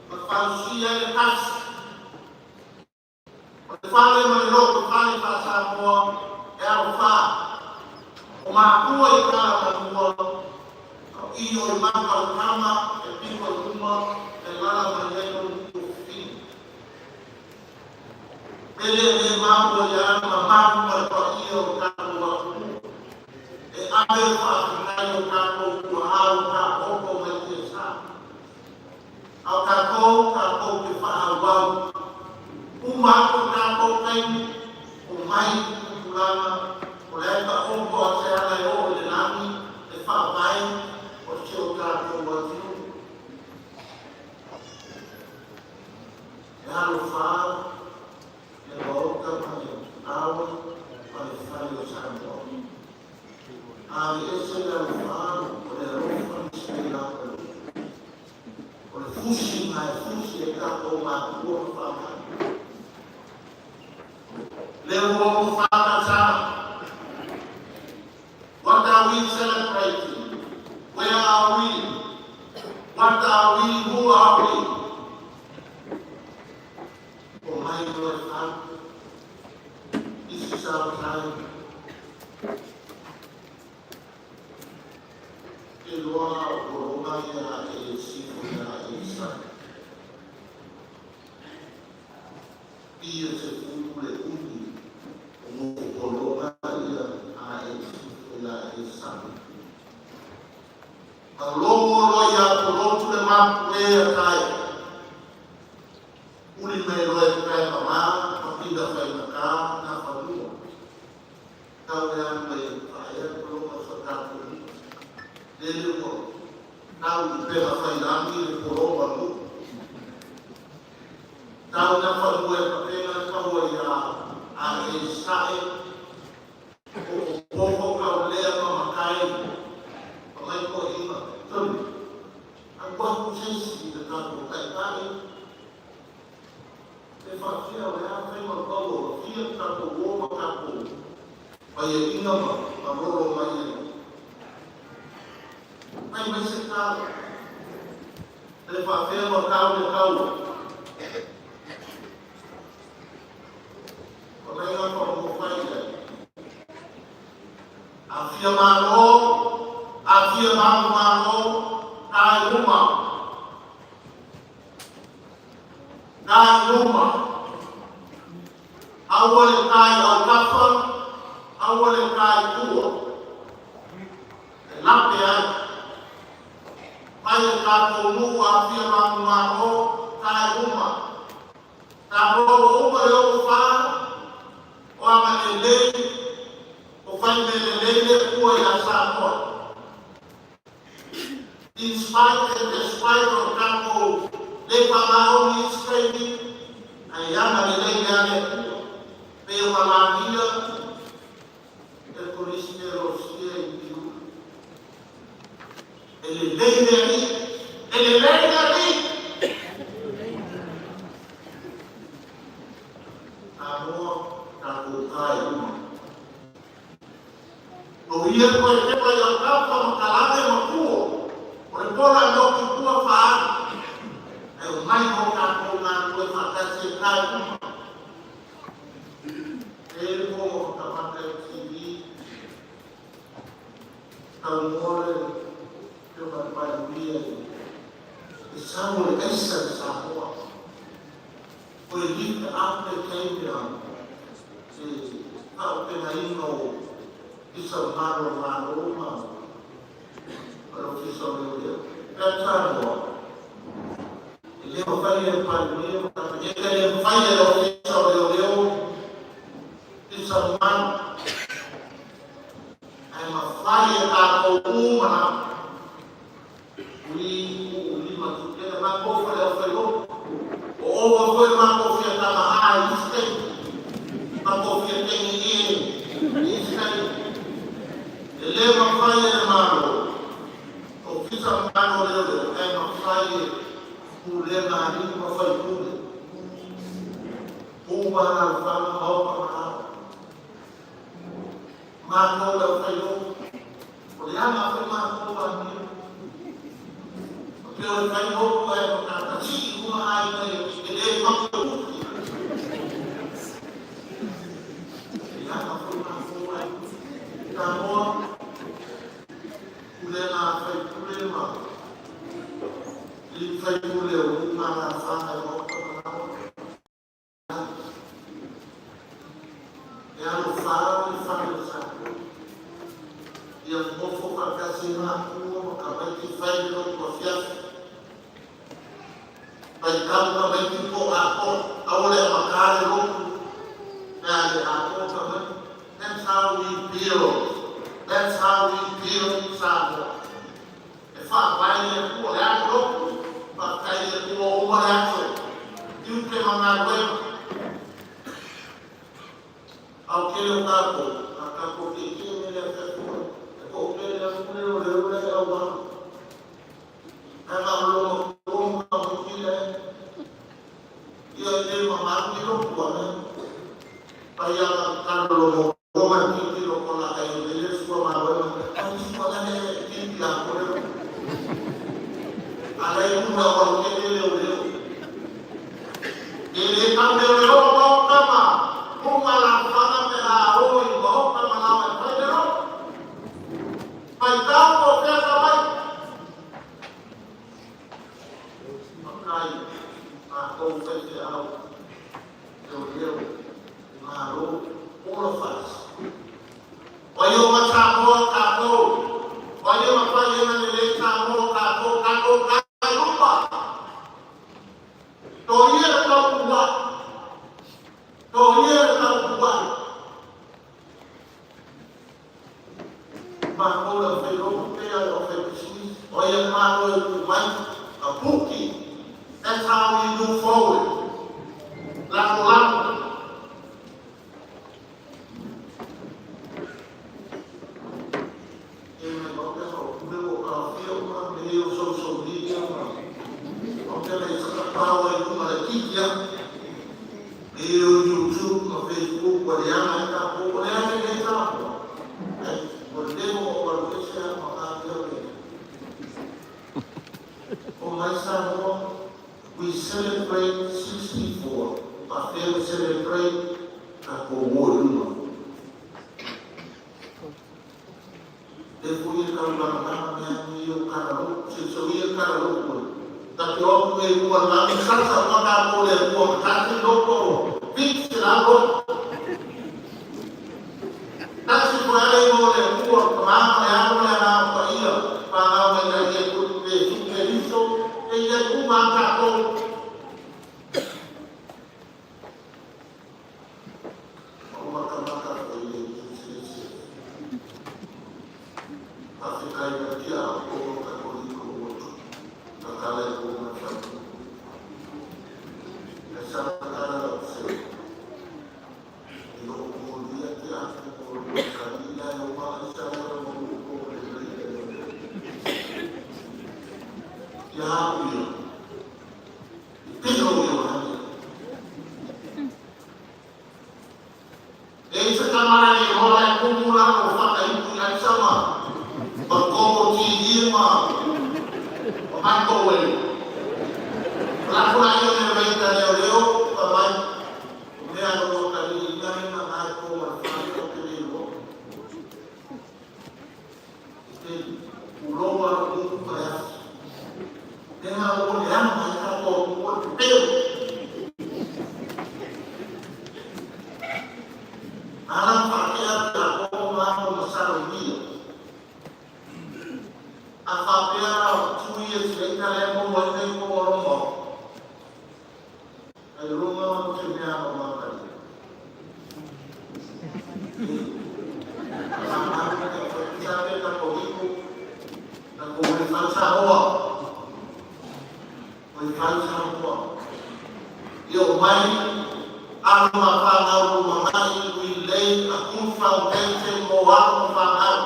ma fausia ai le tasi. O le fale ma le loto fale faa-Samoa e alofā. O matua i tala malua, o i o i maka o tama e piko i luma e lala mai ai lo tofini. Pele le mau o ia ana mamalu ma le paia o tatou atunuu. E ave le faafetai o tatou tuaau taoto mai tiasa. A o tatou, tatou te faaauau. Uma atu o tatou taimi, o mai tupulaga, o le taoto a se ala e oo i le lagi, e faavae o si o tatou atunuu. E alofā le Maota ma le awa ma le fale o Samoa. A le ese le alofā o le alofa ni se la o le fusi ma e fusi e tatou matua ma faamai. Le ua o whakatana. What are we celebrating? Where are we? What are we? Who are we? O mai o e whau. This is our time. Ke loa o Roma ia e sifo ia e sa. Pia se fulu le umi o mo polonga ia a e sifo ia e sa. Alogo loa ia polotu le mapu e a tai. Uli me loa e kai mama, ma pinda whai maka na whanua. Tau e anu e whaea polonga sa tātou ni. Lele ua tau i pera whai rangi le polonga mu. Tau na whanua e papenga kaua ia a e sae. O o poko kau lea ma makai. Pa mai ko inga. Tolu. A wahu sesi i te tātou kai kai. E whawhia o le a whaima pau o fia tātou o ma tātou. Mai e inga ma, ma roro mai e. Mai mai se tau. Le whawhia ma tau le tau. O mai ngā wha mo whai e. A fia malo, a fia malo malo, kai uma. Kai uma. Aua le kai au kafa, aua le kai tua. E lape ai. Mai e tātou nuu a fia malo malo, kai uma. Tātou uma e o wha, o anga e lei, o whai me le lei le kua i a Samoa. In spite and despite o tātou le whamaoni i skaini, ai anga le lei le ane kua. Pe o malangia, e polisi te rosia i piu. E le lei le ali, e le lei le ali. Samoa, tātou kai uma. No ia koe te pai au kapa ma kalame ma kuo. O le pola no ki kua whaa. E o mai ho tātou ngā koe whakasi e kai uma. E le mo whakamata e TV. Tau more te o mai pai e sau le esa le Samoa. O e lift up le taimi te tau pena inga o isa malo malo ma o lo fisa o leo leo. Pea Samoa, e E le mafai e le Palemia ma Kapeneta, e le mafai e le Ofisa o Leoleo, Ofisa mamalu, ae mafai e tatou uma lava. Ui uu lima tu le matou fale au failotu. O ova foi matou fia tama a i isi taimi. Matou fia teine i isi taimi. E le mafai e le Malo, Ofisa mamalu o Leoleo, ae mafai e pulega a alii ma faipule. Uma alaalafaga maota ma ao. Matou le aufailotu. O le aga foi matou amio. O pe o le failotu ae matatasi uma aiga e le matou. E aga foi matou ai. Samoa, pulega a faipule ma alii faipule o nuu ma alaalafaga e maota ma ao. E alofā le fale o Samoa. Ia nofo faatasi matua ma tamaiti fai le lotu afiafi. Faitau tamaiti po atoa, aua le amatā le lotu. Pe a le atoa tamaiti. That's how we build. That's how we build Samoa. E faavae le Atua le aso lotu, faafetai le Atua uma le aso. Tiute ma galuega. Au tele o tatou, a tatou tietie me le afiafi e toatele atu le o le ula e au ana. Ae na o loma tua ma tamaiti le ia le mamalu ni lotu ane. Pai ana talo lomo ma titi lo kona ai le sua ma wema. Ai sua na le titi a kore. Ala i una o ke le leo leo. E le tau leo leo ma o kama. Uma la whanga me a o i ma o kama lau e pai le ro. Pai tau o pea ka mai. Makai, a kou whai te au. Leo leo, malo, all of us. Wai o ma Samoa tātou. Wai o ma whai ena le le Samoa tātou, tātou kai rupa. To ia le tau kua. To ia le tau kua. Mātou le whai ropu pea o whai business. O ia mātou e ku mai. A puki. That's how we move forward. Lako lako. E mai o te o pule o ka whio ma me o social media ma. O te le whakapau ai kuma le kikia. Me o YouTube ma Facebook wa le anga e tāpo. O le anga e tāpo. O le lemo o walu ese a ma ka whio le. O mai Samoa, we celebrate 64. Pa we celebrate ka ko o luma. E fui e kau langa langa mea ni o kara ro, se so ia kara ro koe. Ta te oku e ua langa sasa o ka mo le ua tasi loko, fix la ro. Tasi ko ale mo le ua mama le amo le ana pa ia, pa ngau mai ka ia ku te su te riso, e ia ku ma ka ko. O maka maka ko i le se. Pawhetai na kia a o ka koliko o ka kala e ko ngā whai. E sa kala rau se. I o mōlia te ake o le kalila e o maa i sa ora mo o le le le. Ia hau ia. I pino ia o hau. E i sa tamara ni hola e kumura o whakaipu i ai sama. Ma kongo ti ia ma o microwave. La kula ia me reita leo leo pa mai. O mea no ka ni ngai na ngai ko ma whai o te leo. Te uloa o ku ka ya. Tēnā o le ana mai ka ko o te peo. Ala whakea te a ko ngā mo masaro ia. A whapea 2 years later le mo wai nei ko o romo. mea na o mai alo ma whanau lumanai, we lay a good foundation mo alo ma whanau.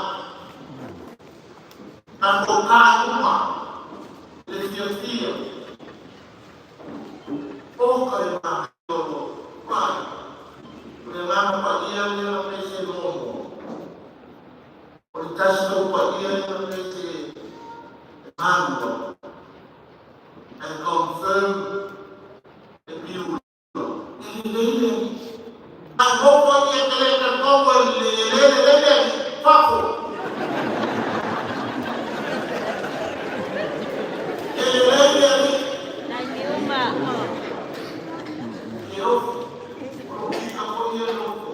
Tatou kā uma, le fiafia, o ka le mākiolo, mai, o le ngana paia le na pese momo. O le tasi tau paia le na pese manua. And confirm the piula. E le le, a koko ia te le ka koko i le le le le le, fafo. E le le le le, e o, o lo kika ko ia loko.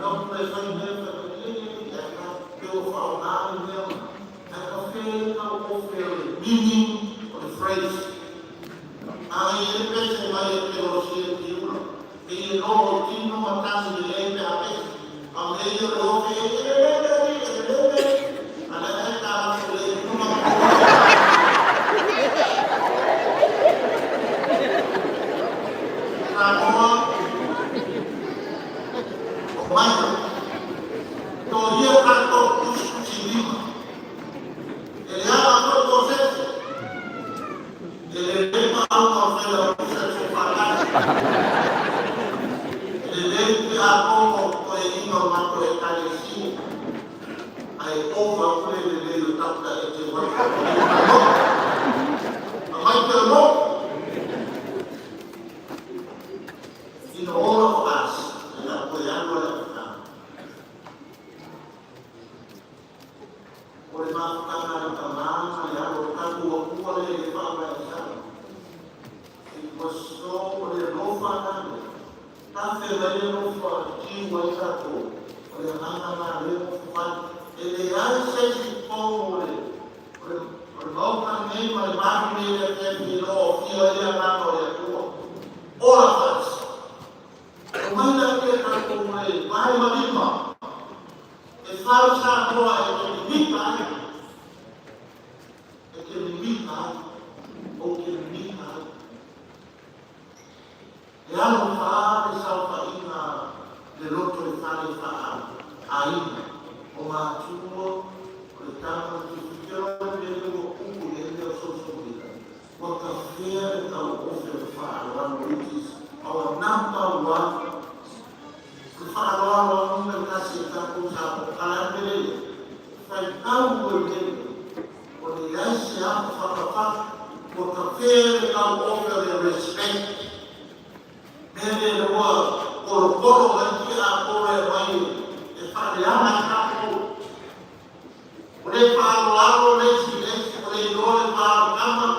No pe fai me fa le le le ka pe o fa o na le mea. A ka fe ka o fe o le meaning of the phrase. A i le pese mai e te o si e piula. E i no o tino matasi le le pe a pese. A me i o fe e le le le le le le le. A le e ka le numa Samoa o mai. To ia tatou tusitusi lima. E le ala foi to sese. E le le ma au ma whela o se so whakati. E le le te a kongo ko e inga o mato e kare si. Ai ova kule le le o tata e te waka. A mai te mo. In all of us, e la koe anu le whakanga. O le mafutanga le tamā ma le alo o taku o kua le le whaama e sa. It was so, o le lofa nane. Ta fe le lofa ki wa i tatou. O le nganga ngā le mo fufani. E le ai se si pongo le, o le, o le mauka nei ma le mahu nei le te fi lo o fio e le nganga o le atua. All of us. O mai la ke tatou mai, mai ma lima. E whau sa moa e te mimika ai. E te mimika ai. O te mimika ai. E alo wha le saufaina le loto le whare wha aina. O mātua, o le tama te whitero le le o uku le le o social media. Wa ka fea le tau ofe le whaaloalo, which is our number one. Le whaaloalo anu le kasi e tatou sa o kalamele le. Whai tau o le o le ai se afa whakawhaka. Wa ka fea le tau ofe le respect. Mele le ua korokoro mai ki a kore mai e whareana tatou. O le whaaloalo le si le si o le iloa le whaalokama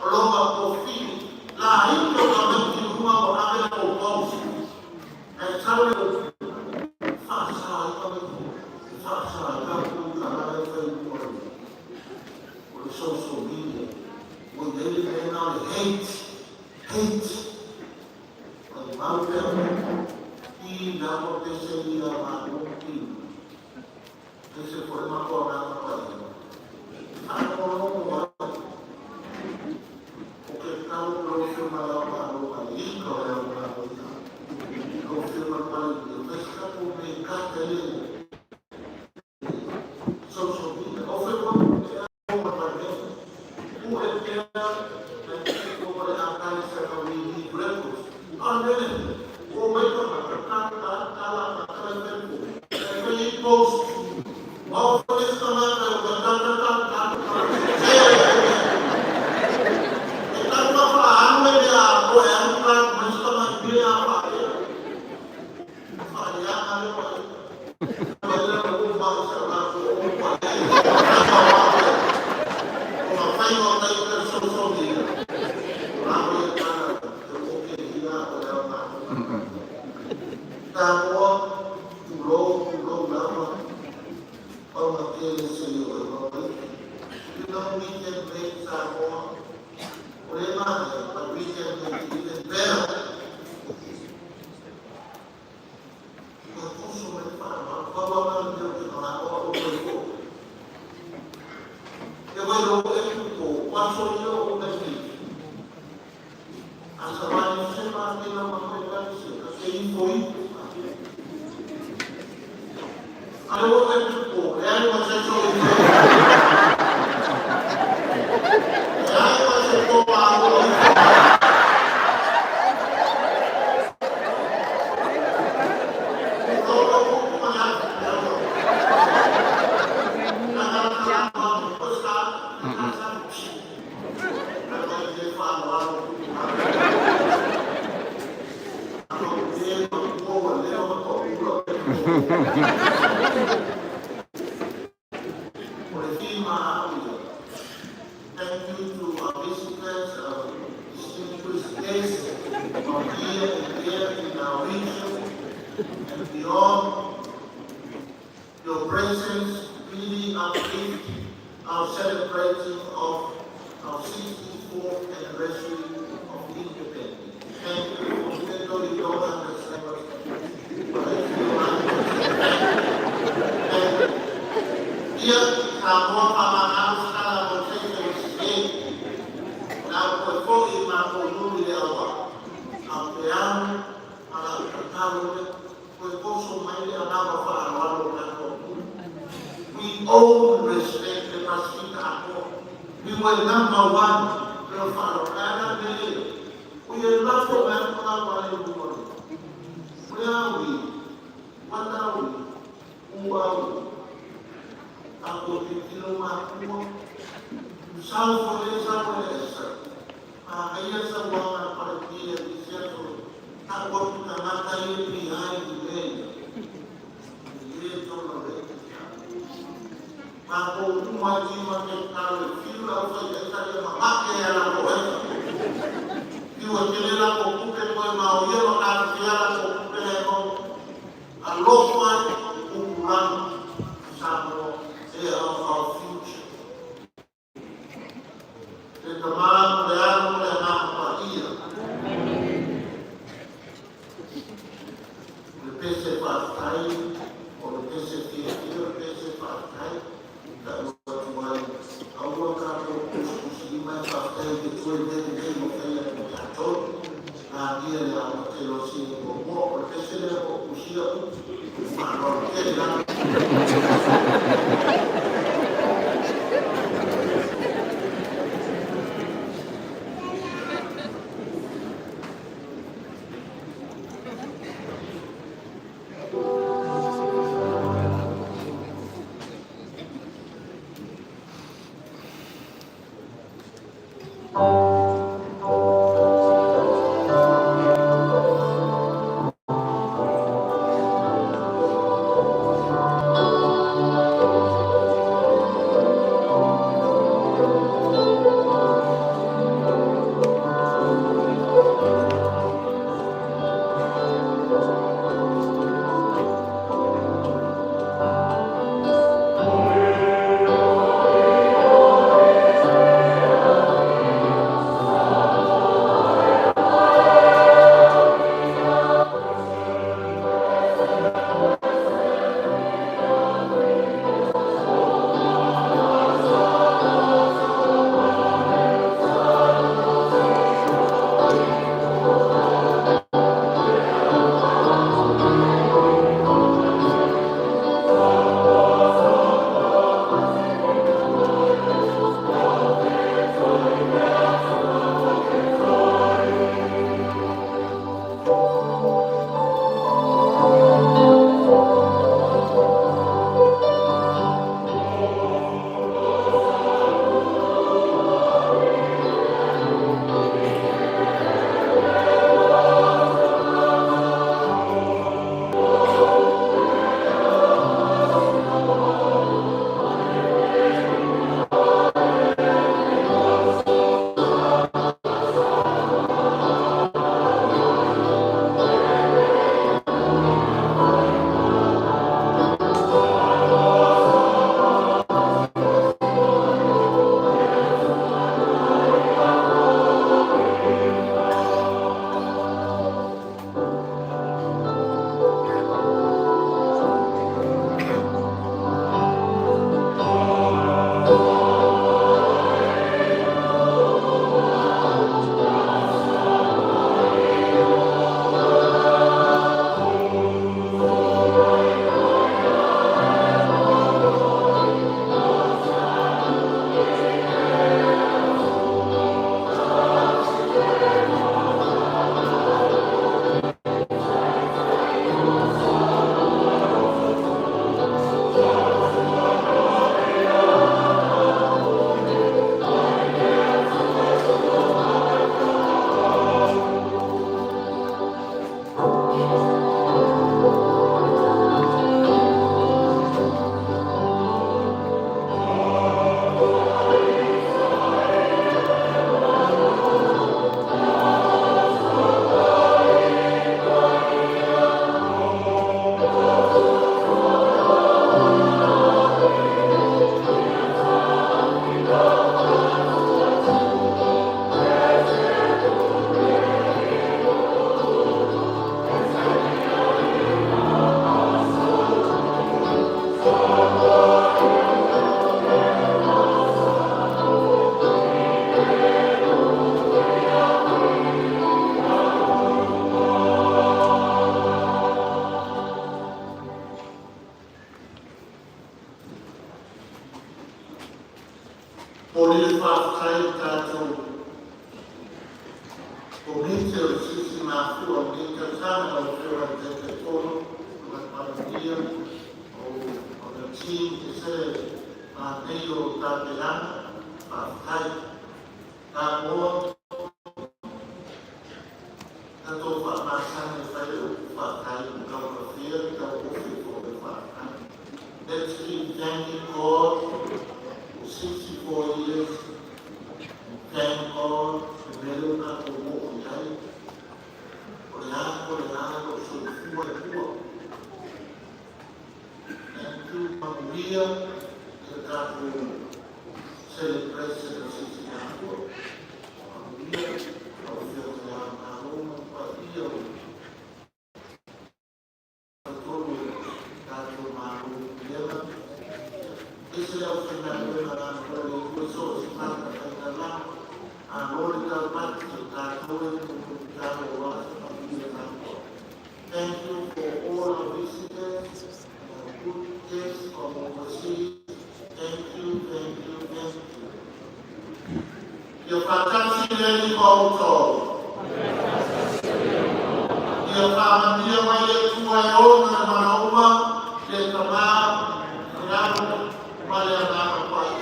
o longa pofili. La ito ka mai ki lunga o ave la o pausi. Ai tau le o whaasa i ka mai whaasa i ka ku ka la e whai mua o le social media. O le le mena o le hate, hate. O le mau pea i nā mo pese i a mā o ki. Pese ko e mako nā ka pai. Whakalongo mai. O ke tau lo whio ma lau ma lo ma i ka o lau ma lo i ka. Lo whio ma pai i o pese ka po me ka te le. Social media. O whio ma e a ma pai me. U e pea na te ko o le akali sa ka we need records. A nene. O mai ka ma ka ka ka ka la ka ka le tempo. E ko i post. O ko le sa ma ka ka ka ka ka ka ka. E e ka ka fa anu e a ko e anu ka ma sa ma bi a fa e. Fa ya ka le pa. Ma le o ma sa la ko o pa. O ma fai o tai ka social media. La o e ka te o ke hina o le o ma. Ta moa tu lo lava. O ma ke le se o e ma. You know we can make Samoa o le ma but we can make it even better. ifo ifo. Ale o e tupu, e ai ma se so i e ai ma se ko pa o ifo. Thank you to our visitors, our distinguished guests from here and there in our region and beyond. Your presence really uplift our celebrating of our 64th anniversary of independence. Thank you, even though you don't understand what, but I feel like thank you. Thank you. Ia, Samoa faamagalo se tala mo se se na koe foi matou nuu i le auvaa. A o te anu ma lau tatalo lea, toe toso mai le agaga faaaloalo o tatou atunuu. We owe respect le Pasefika atoa. We were number one le faaaloalo. Ae a le mea lea? O ia lafo mai atu tagata ale i luma nei. Where are we? What are we? Who are we? Tatou tilotilo matua. Sau foi sau esa. A ia sa wanga para ti e certo. Ta ko tagata i behind the men. Le tono le. Ma ko uma ti ma te talo fiu la fa e sa le ma ke ala ko e. Fiu te le la ko kupe ko ma o ia ma ka te ala ko kupe le ko. Alofa upulanga Samoa, they are our future. Le tamā le alo le agaga paia. Le pese faafetai, o le pese fiafia, o le pese faafetai, ta ua atu ai, aua tatou tusitusilima e faafetai i te tue nei nei ma fai atu tatou. Agia le ao tele o sini muamua, o le pese lea o usia upu, faaaloalo tele lava. Mo le faafetai i le tatou Komiti o le Silimafua o lenei tausaga, lau Afioga i le Taitaifono, le Palemia o le team, e ese le manaia o tapenaga, faafetai. Samoa, tatou faamasani e fai le upu faafetai, ua taugafie le tau ofi foi o le faafetai. Let's keep thanking God for 64 years and thank God le mea lea ua tatou oo i ai. O le a, o le a lo soifua le Atua. Thank you, manuia le tatou celebration of 64. Manuia lau Afioga i Le Ao Malo ma le paia o totonu o le tatou Malo pulega. Ese le aufaigaluega galulue a le Atua i so o se fatafaitaulaga. Malo le taumate, o tatou e nonofo tatalo aua se manuia o Samoa. Thank you for all our visitors and our good guests from overseas. Thank you, thank you, thank you. Ia faatasi le Alii ma outou. Ia faamanuia mai le Atua e ona le manauma, le Tama, le Alo, ma le Agaga Paia.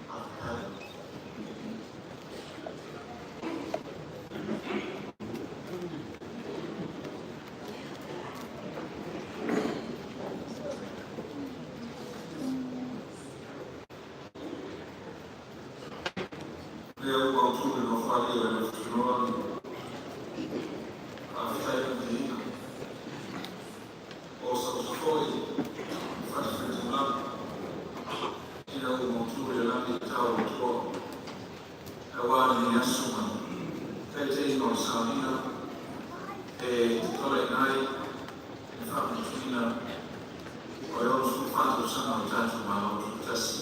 Faafetai. Lea ua mautu le nofoalii o le Lefutinona faafetai ma le viiga o osa'osa foi fatafaitaulaga ina ua mautu i le lagi le tao o le Atua auā lenei aso ma taitaiga o le sauniga e tatalaina ai le faamanatuina o le 64 tausaga o le tatou Malo Tutoatasi.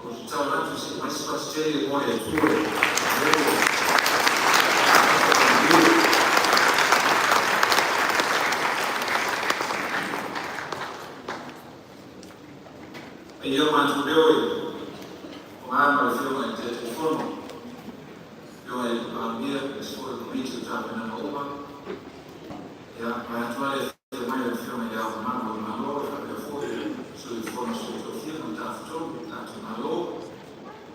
O te tatalo atu se i aumai se fasi tele mo le Atua e ua amata ona manuia. E ia matou leo i o ma le Afioga i le Taitaifono, Afioga i le Palemia, aemaise foi o le Komiti o Tapenaga uma. Ia, vaeatu lava le afio mai o le Afioga i Le Ao Mamalu o le Malo, e faapea foi le Sui o le Fono a Sui Tofia ma le Tafatolu o le tatou Malo.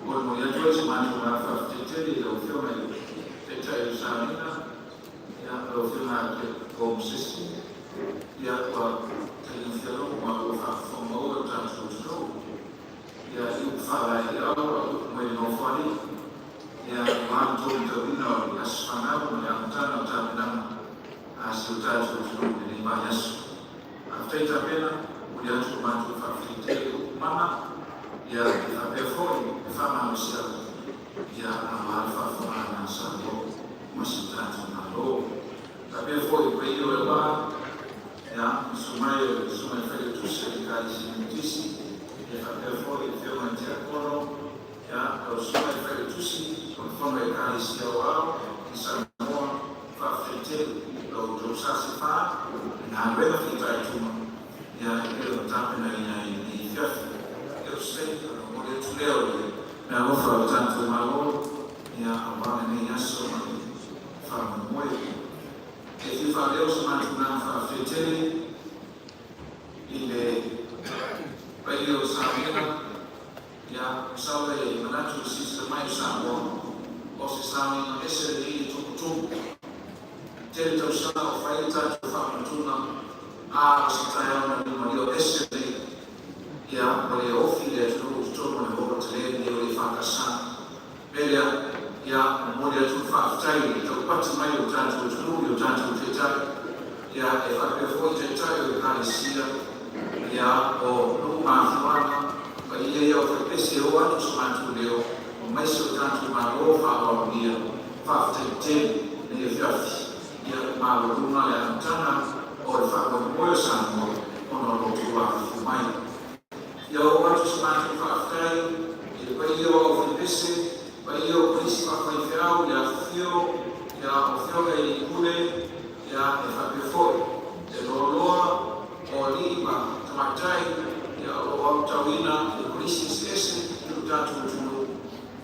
Molimoli atu ai so matou agaga faafetai tele i lau Afioga i le Taitai o le sauniga, ia, lau Afioga Akiako Mosese, ia, ua taligafia logo ma ua faafofoga maua le tatou atunuu. Ia, i upu faalaeiau a upu mai le Nofoalii, ia, aua le taulimatauina o le aso fanau ma le amataga o tapenaga a si o tatou atunuu i lenei vaiaso. Faafetai tapena, momoli atu le matou faafetai tele i upu mama, ia, e faapea foi le faamalosiau, ia, aua le faafofogaaga a Samoa ma si o tatou Malo. Faapea foi le paia o le auvaa, ia, susu mai o le Susuga i le Failautusi o le Ekalesia Metotisi, ia faapea foi le Afioga i le Tiakono, ia, lau Susuga i le Failautusi o le Fono a Ekalesia Aoao i Samoa, faafetai tele i lo outou sasefā i galuega fitaituga, ia, e pei ona tapenaina ai lenei afiafi. Ia, o se taimi ona momoli atu lea o le meaalofa a le tatou Malo, ia, aua lenei aso ma le faamoemoe. E fia faaleo so matou agaga faafetai tele i le paia o le sauniga. Ia, masalo e manatu i le silasila mai o Samoa o se sauniga. Agaga ese lenei i le tumutumu. Tele tausaga o fai le tatou faamanatuga, a o se taeao na liugalua ese lenei. Ia, ua le ofi le atunuu i totonu o le holo tele lenei o le EFKS. Me lea, ia, momoli atu le faafetai i le taupati mai o tatou atunuu i o tatou taitai, ia, e faapea foi taitai o ekalesia, ia, o nuu ma afioaga, paia ia o faipese e oo atu so matou leo, aemaise o tatou Malo faaaloalogia. Faafetai tele lenei afiafi. Ia, ua maualuga le amataga o le faamoemoe o Samoa ona o lo outou afifio mai. Ia oo atu se matou faafetai i le paia o aufaipese, paia o polisi faafaifeau i le afifio ia o afioga i alii pule, ia e faapea foi le loaloa o alii ma tamaitai ia o lo o aotauina i le kolisi eseese i lo tatou atunuu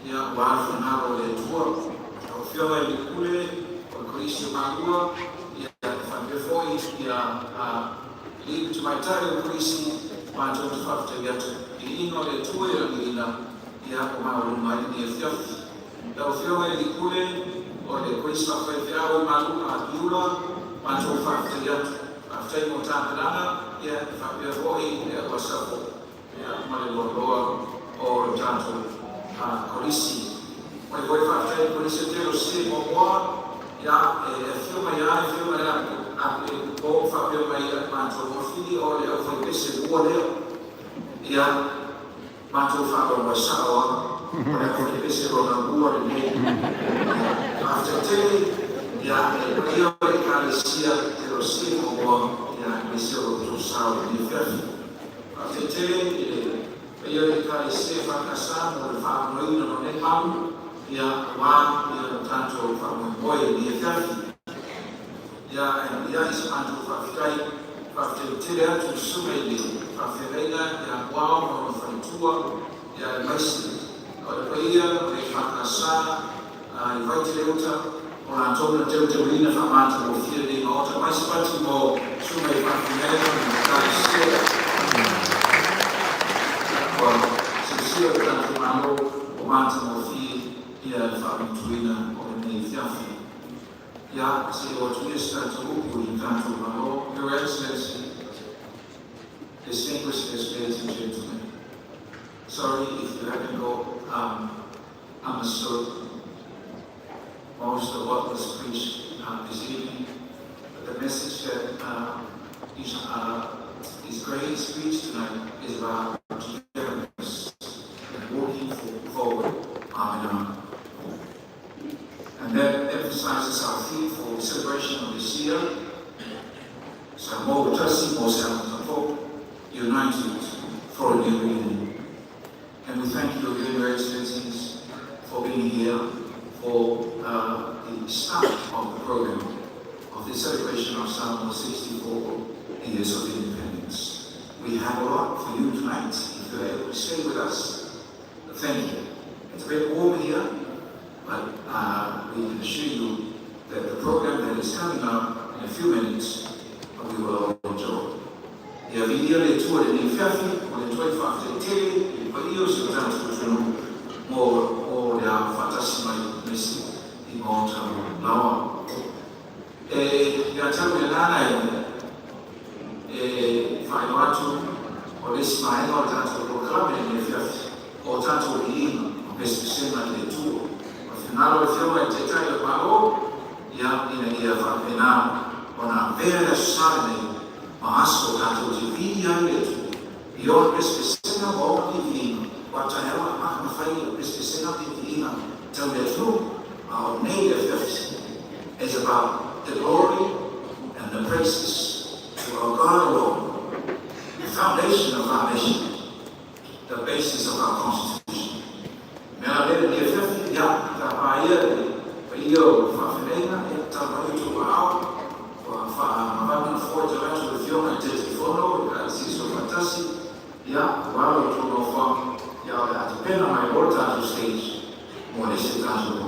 ia aua le finagalo o le Atua. Lau Afioga i le Pule o le Kolisi o Malua, ia e faapea foi ia alii ma tamaitai o le Kolisi, matou te faafetai atu. Viiga o le Atua i le lagiina ia ua maualuga ai lenei afiafi. Lau Afioga i le Pule o le Kolisi Faafaifeau i Malua Piula, matou faafetai atu. Faafetai mo tapenaga, ia e faapea foi le auasafo ia ma le loaloa o le tatou kolisi. Mai foi faafetai i le kolisi o Tele o Se Moamoa, ia e afio mai lava le afioga ia Ape o faapea mai ia matou mafili o le aufaipese lua lea. Ia matou faaloaloa sao lava, o le aufaipese lona lua lenei. Faafetai tele ia e paia o le Ekalesia Tele o Se Moamoa, ia aemaise o lo outou sao i lenei afiafi. Faafetai tele i le paia o le Ekalesia EFKS mo le faamoeina o nei malu ia aua ia lo tatou faamoemoe i lenei afiafi. Ia e ia i se matou faafetai, faafetai tele atu i susuga i le faafeagaiga ia Muao ma lona faletua, ia aemaise o le paia o le EFKS i Vaitele-uta o latou na teuteuina faamatagofie lenei maota. Mai se pati mo susuga i faafeagaiga ma le Ekalesia. Ua silasila le tatou Malo ua matagofie ia le faamanatuina o lenei afiafi. Ia se i oo atu ia se tatou upu i le tatou Malo. Your Excellency, distinguished guests, ladies and gentlemen, sorry if you haven't got understood most of what was preached this evening, but the message that His Grace preached tonight is about togetherness and walking forward arm in arm. And that emphasizes our theme for the celebration of this year, Samoa Tasi mo se Amatapo, united for a new beginning. And we thank you again, Your Excellencies, for being here for the start of the program of the celebration of Samoa 64 years of independence. We have a lot for you tonight, if you're able to stay with us. Thank you. It's a bit warm here, but we can assure you that the program that is coming up in a few minutes, we will all enjoy. Ia viia le Atua i lenei afiafi, o le Atua i faafetai tele i le paia o si o tatou atunuu mo le afaatasi mai nisi i maota laoa. E ia te au le agaga e faailoa atu o le isi vaega o le tatou polokalame i lenei afiafi o tatou viiga ma pesepesega i le Atua. O le finagalo o le Afioga i le Taitai o le Malo, ia ina ia faapena ona avea le aso Sa lenei ma aso tatou te viia ai le Atua i ona pesepesega ma ona viiviiga. Ua taeao amata na fai o pesepesega viiviiga tau le atunuu, a o nei le afiafi is about the glory and the praises to our God alone, the foundation of our nation, the basis of our constitution. Me ala lele ni afiafi, ia, ta pa ia le paia o faafeagaiga, ia, ta mai tu ao, ua faamavana na foe te atu le Afioga i Taitaifono i le Ekalesia Soofaatasi, ia, ua alo i tō nofoaga, ia o le a tapena mai o le tatou stage mo le se tatou.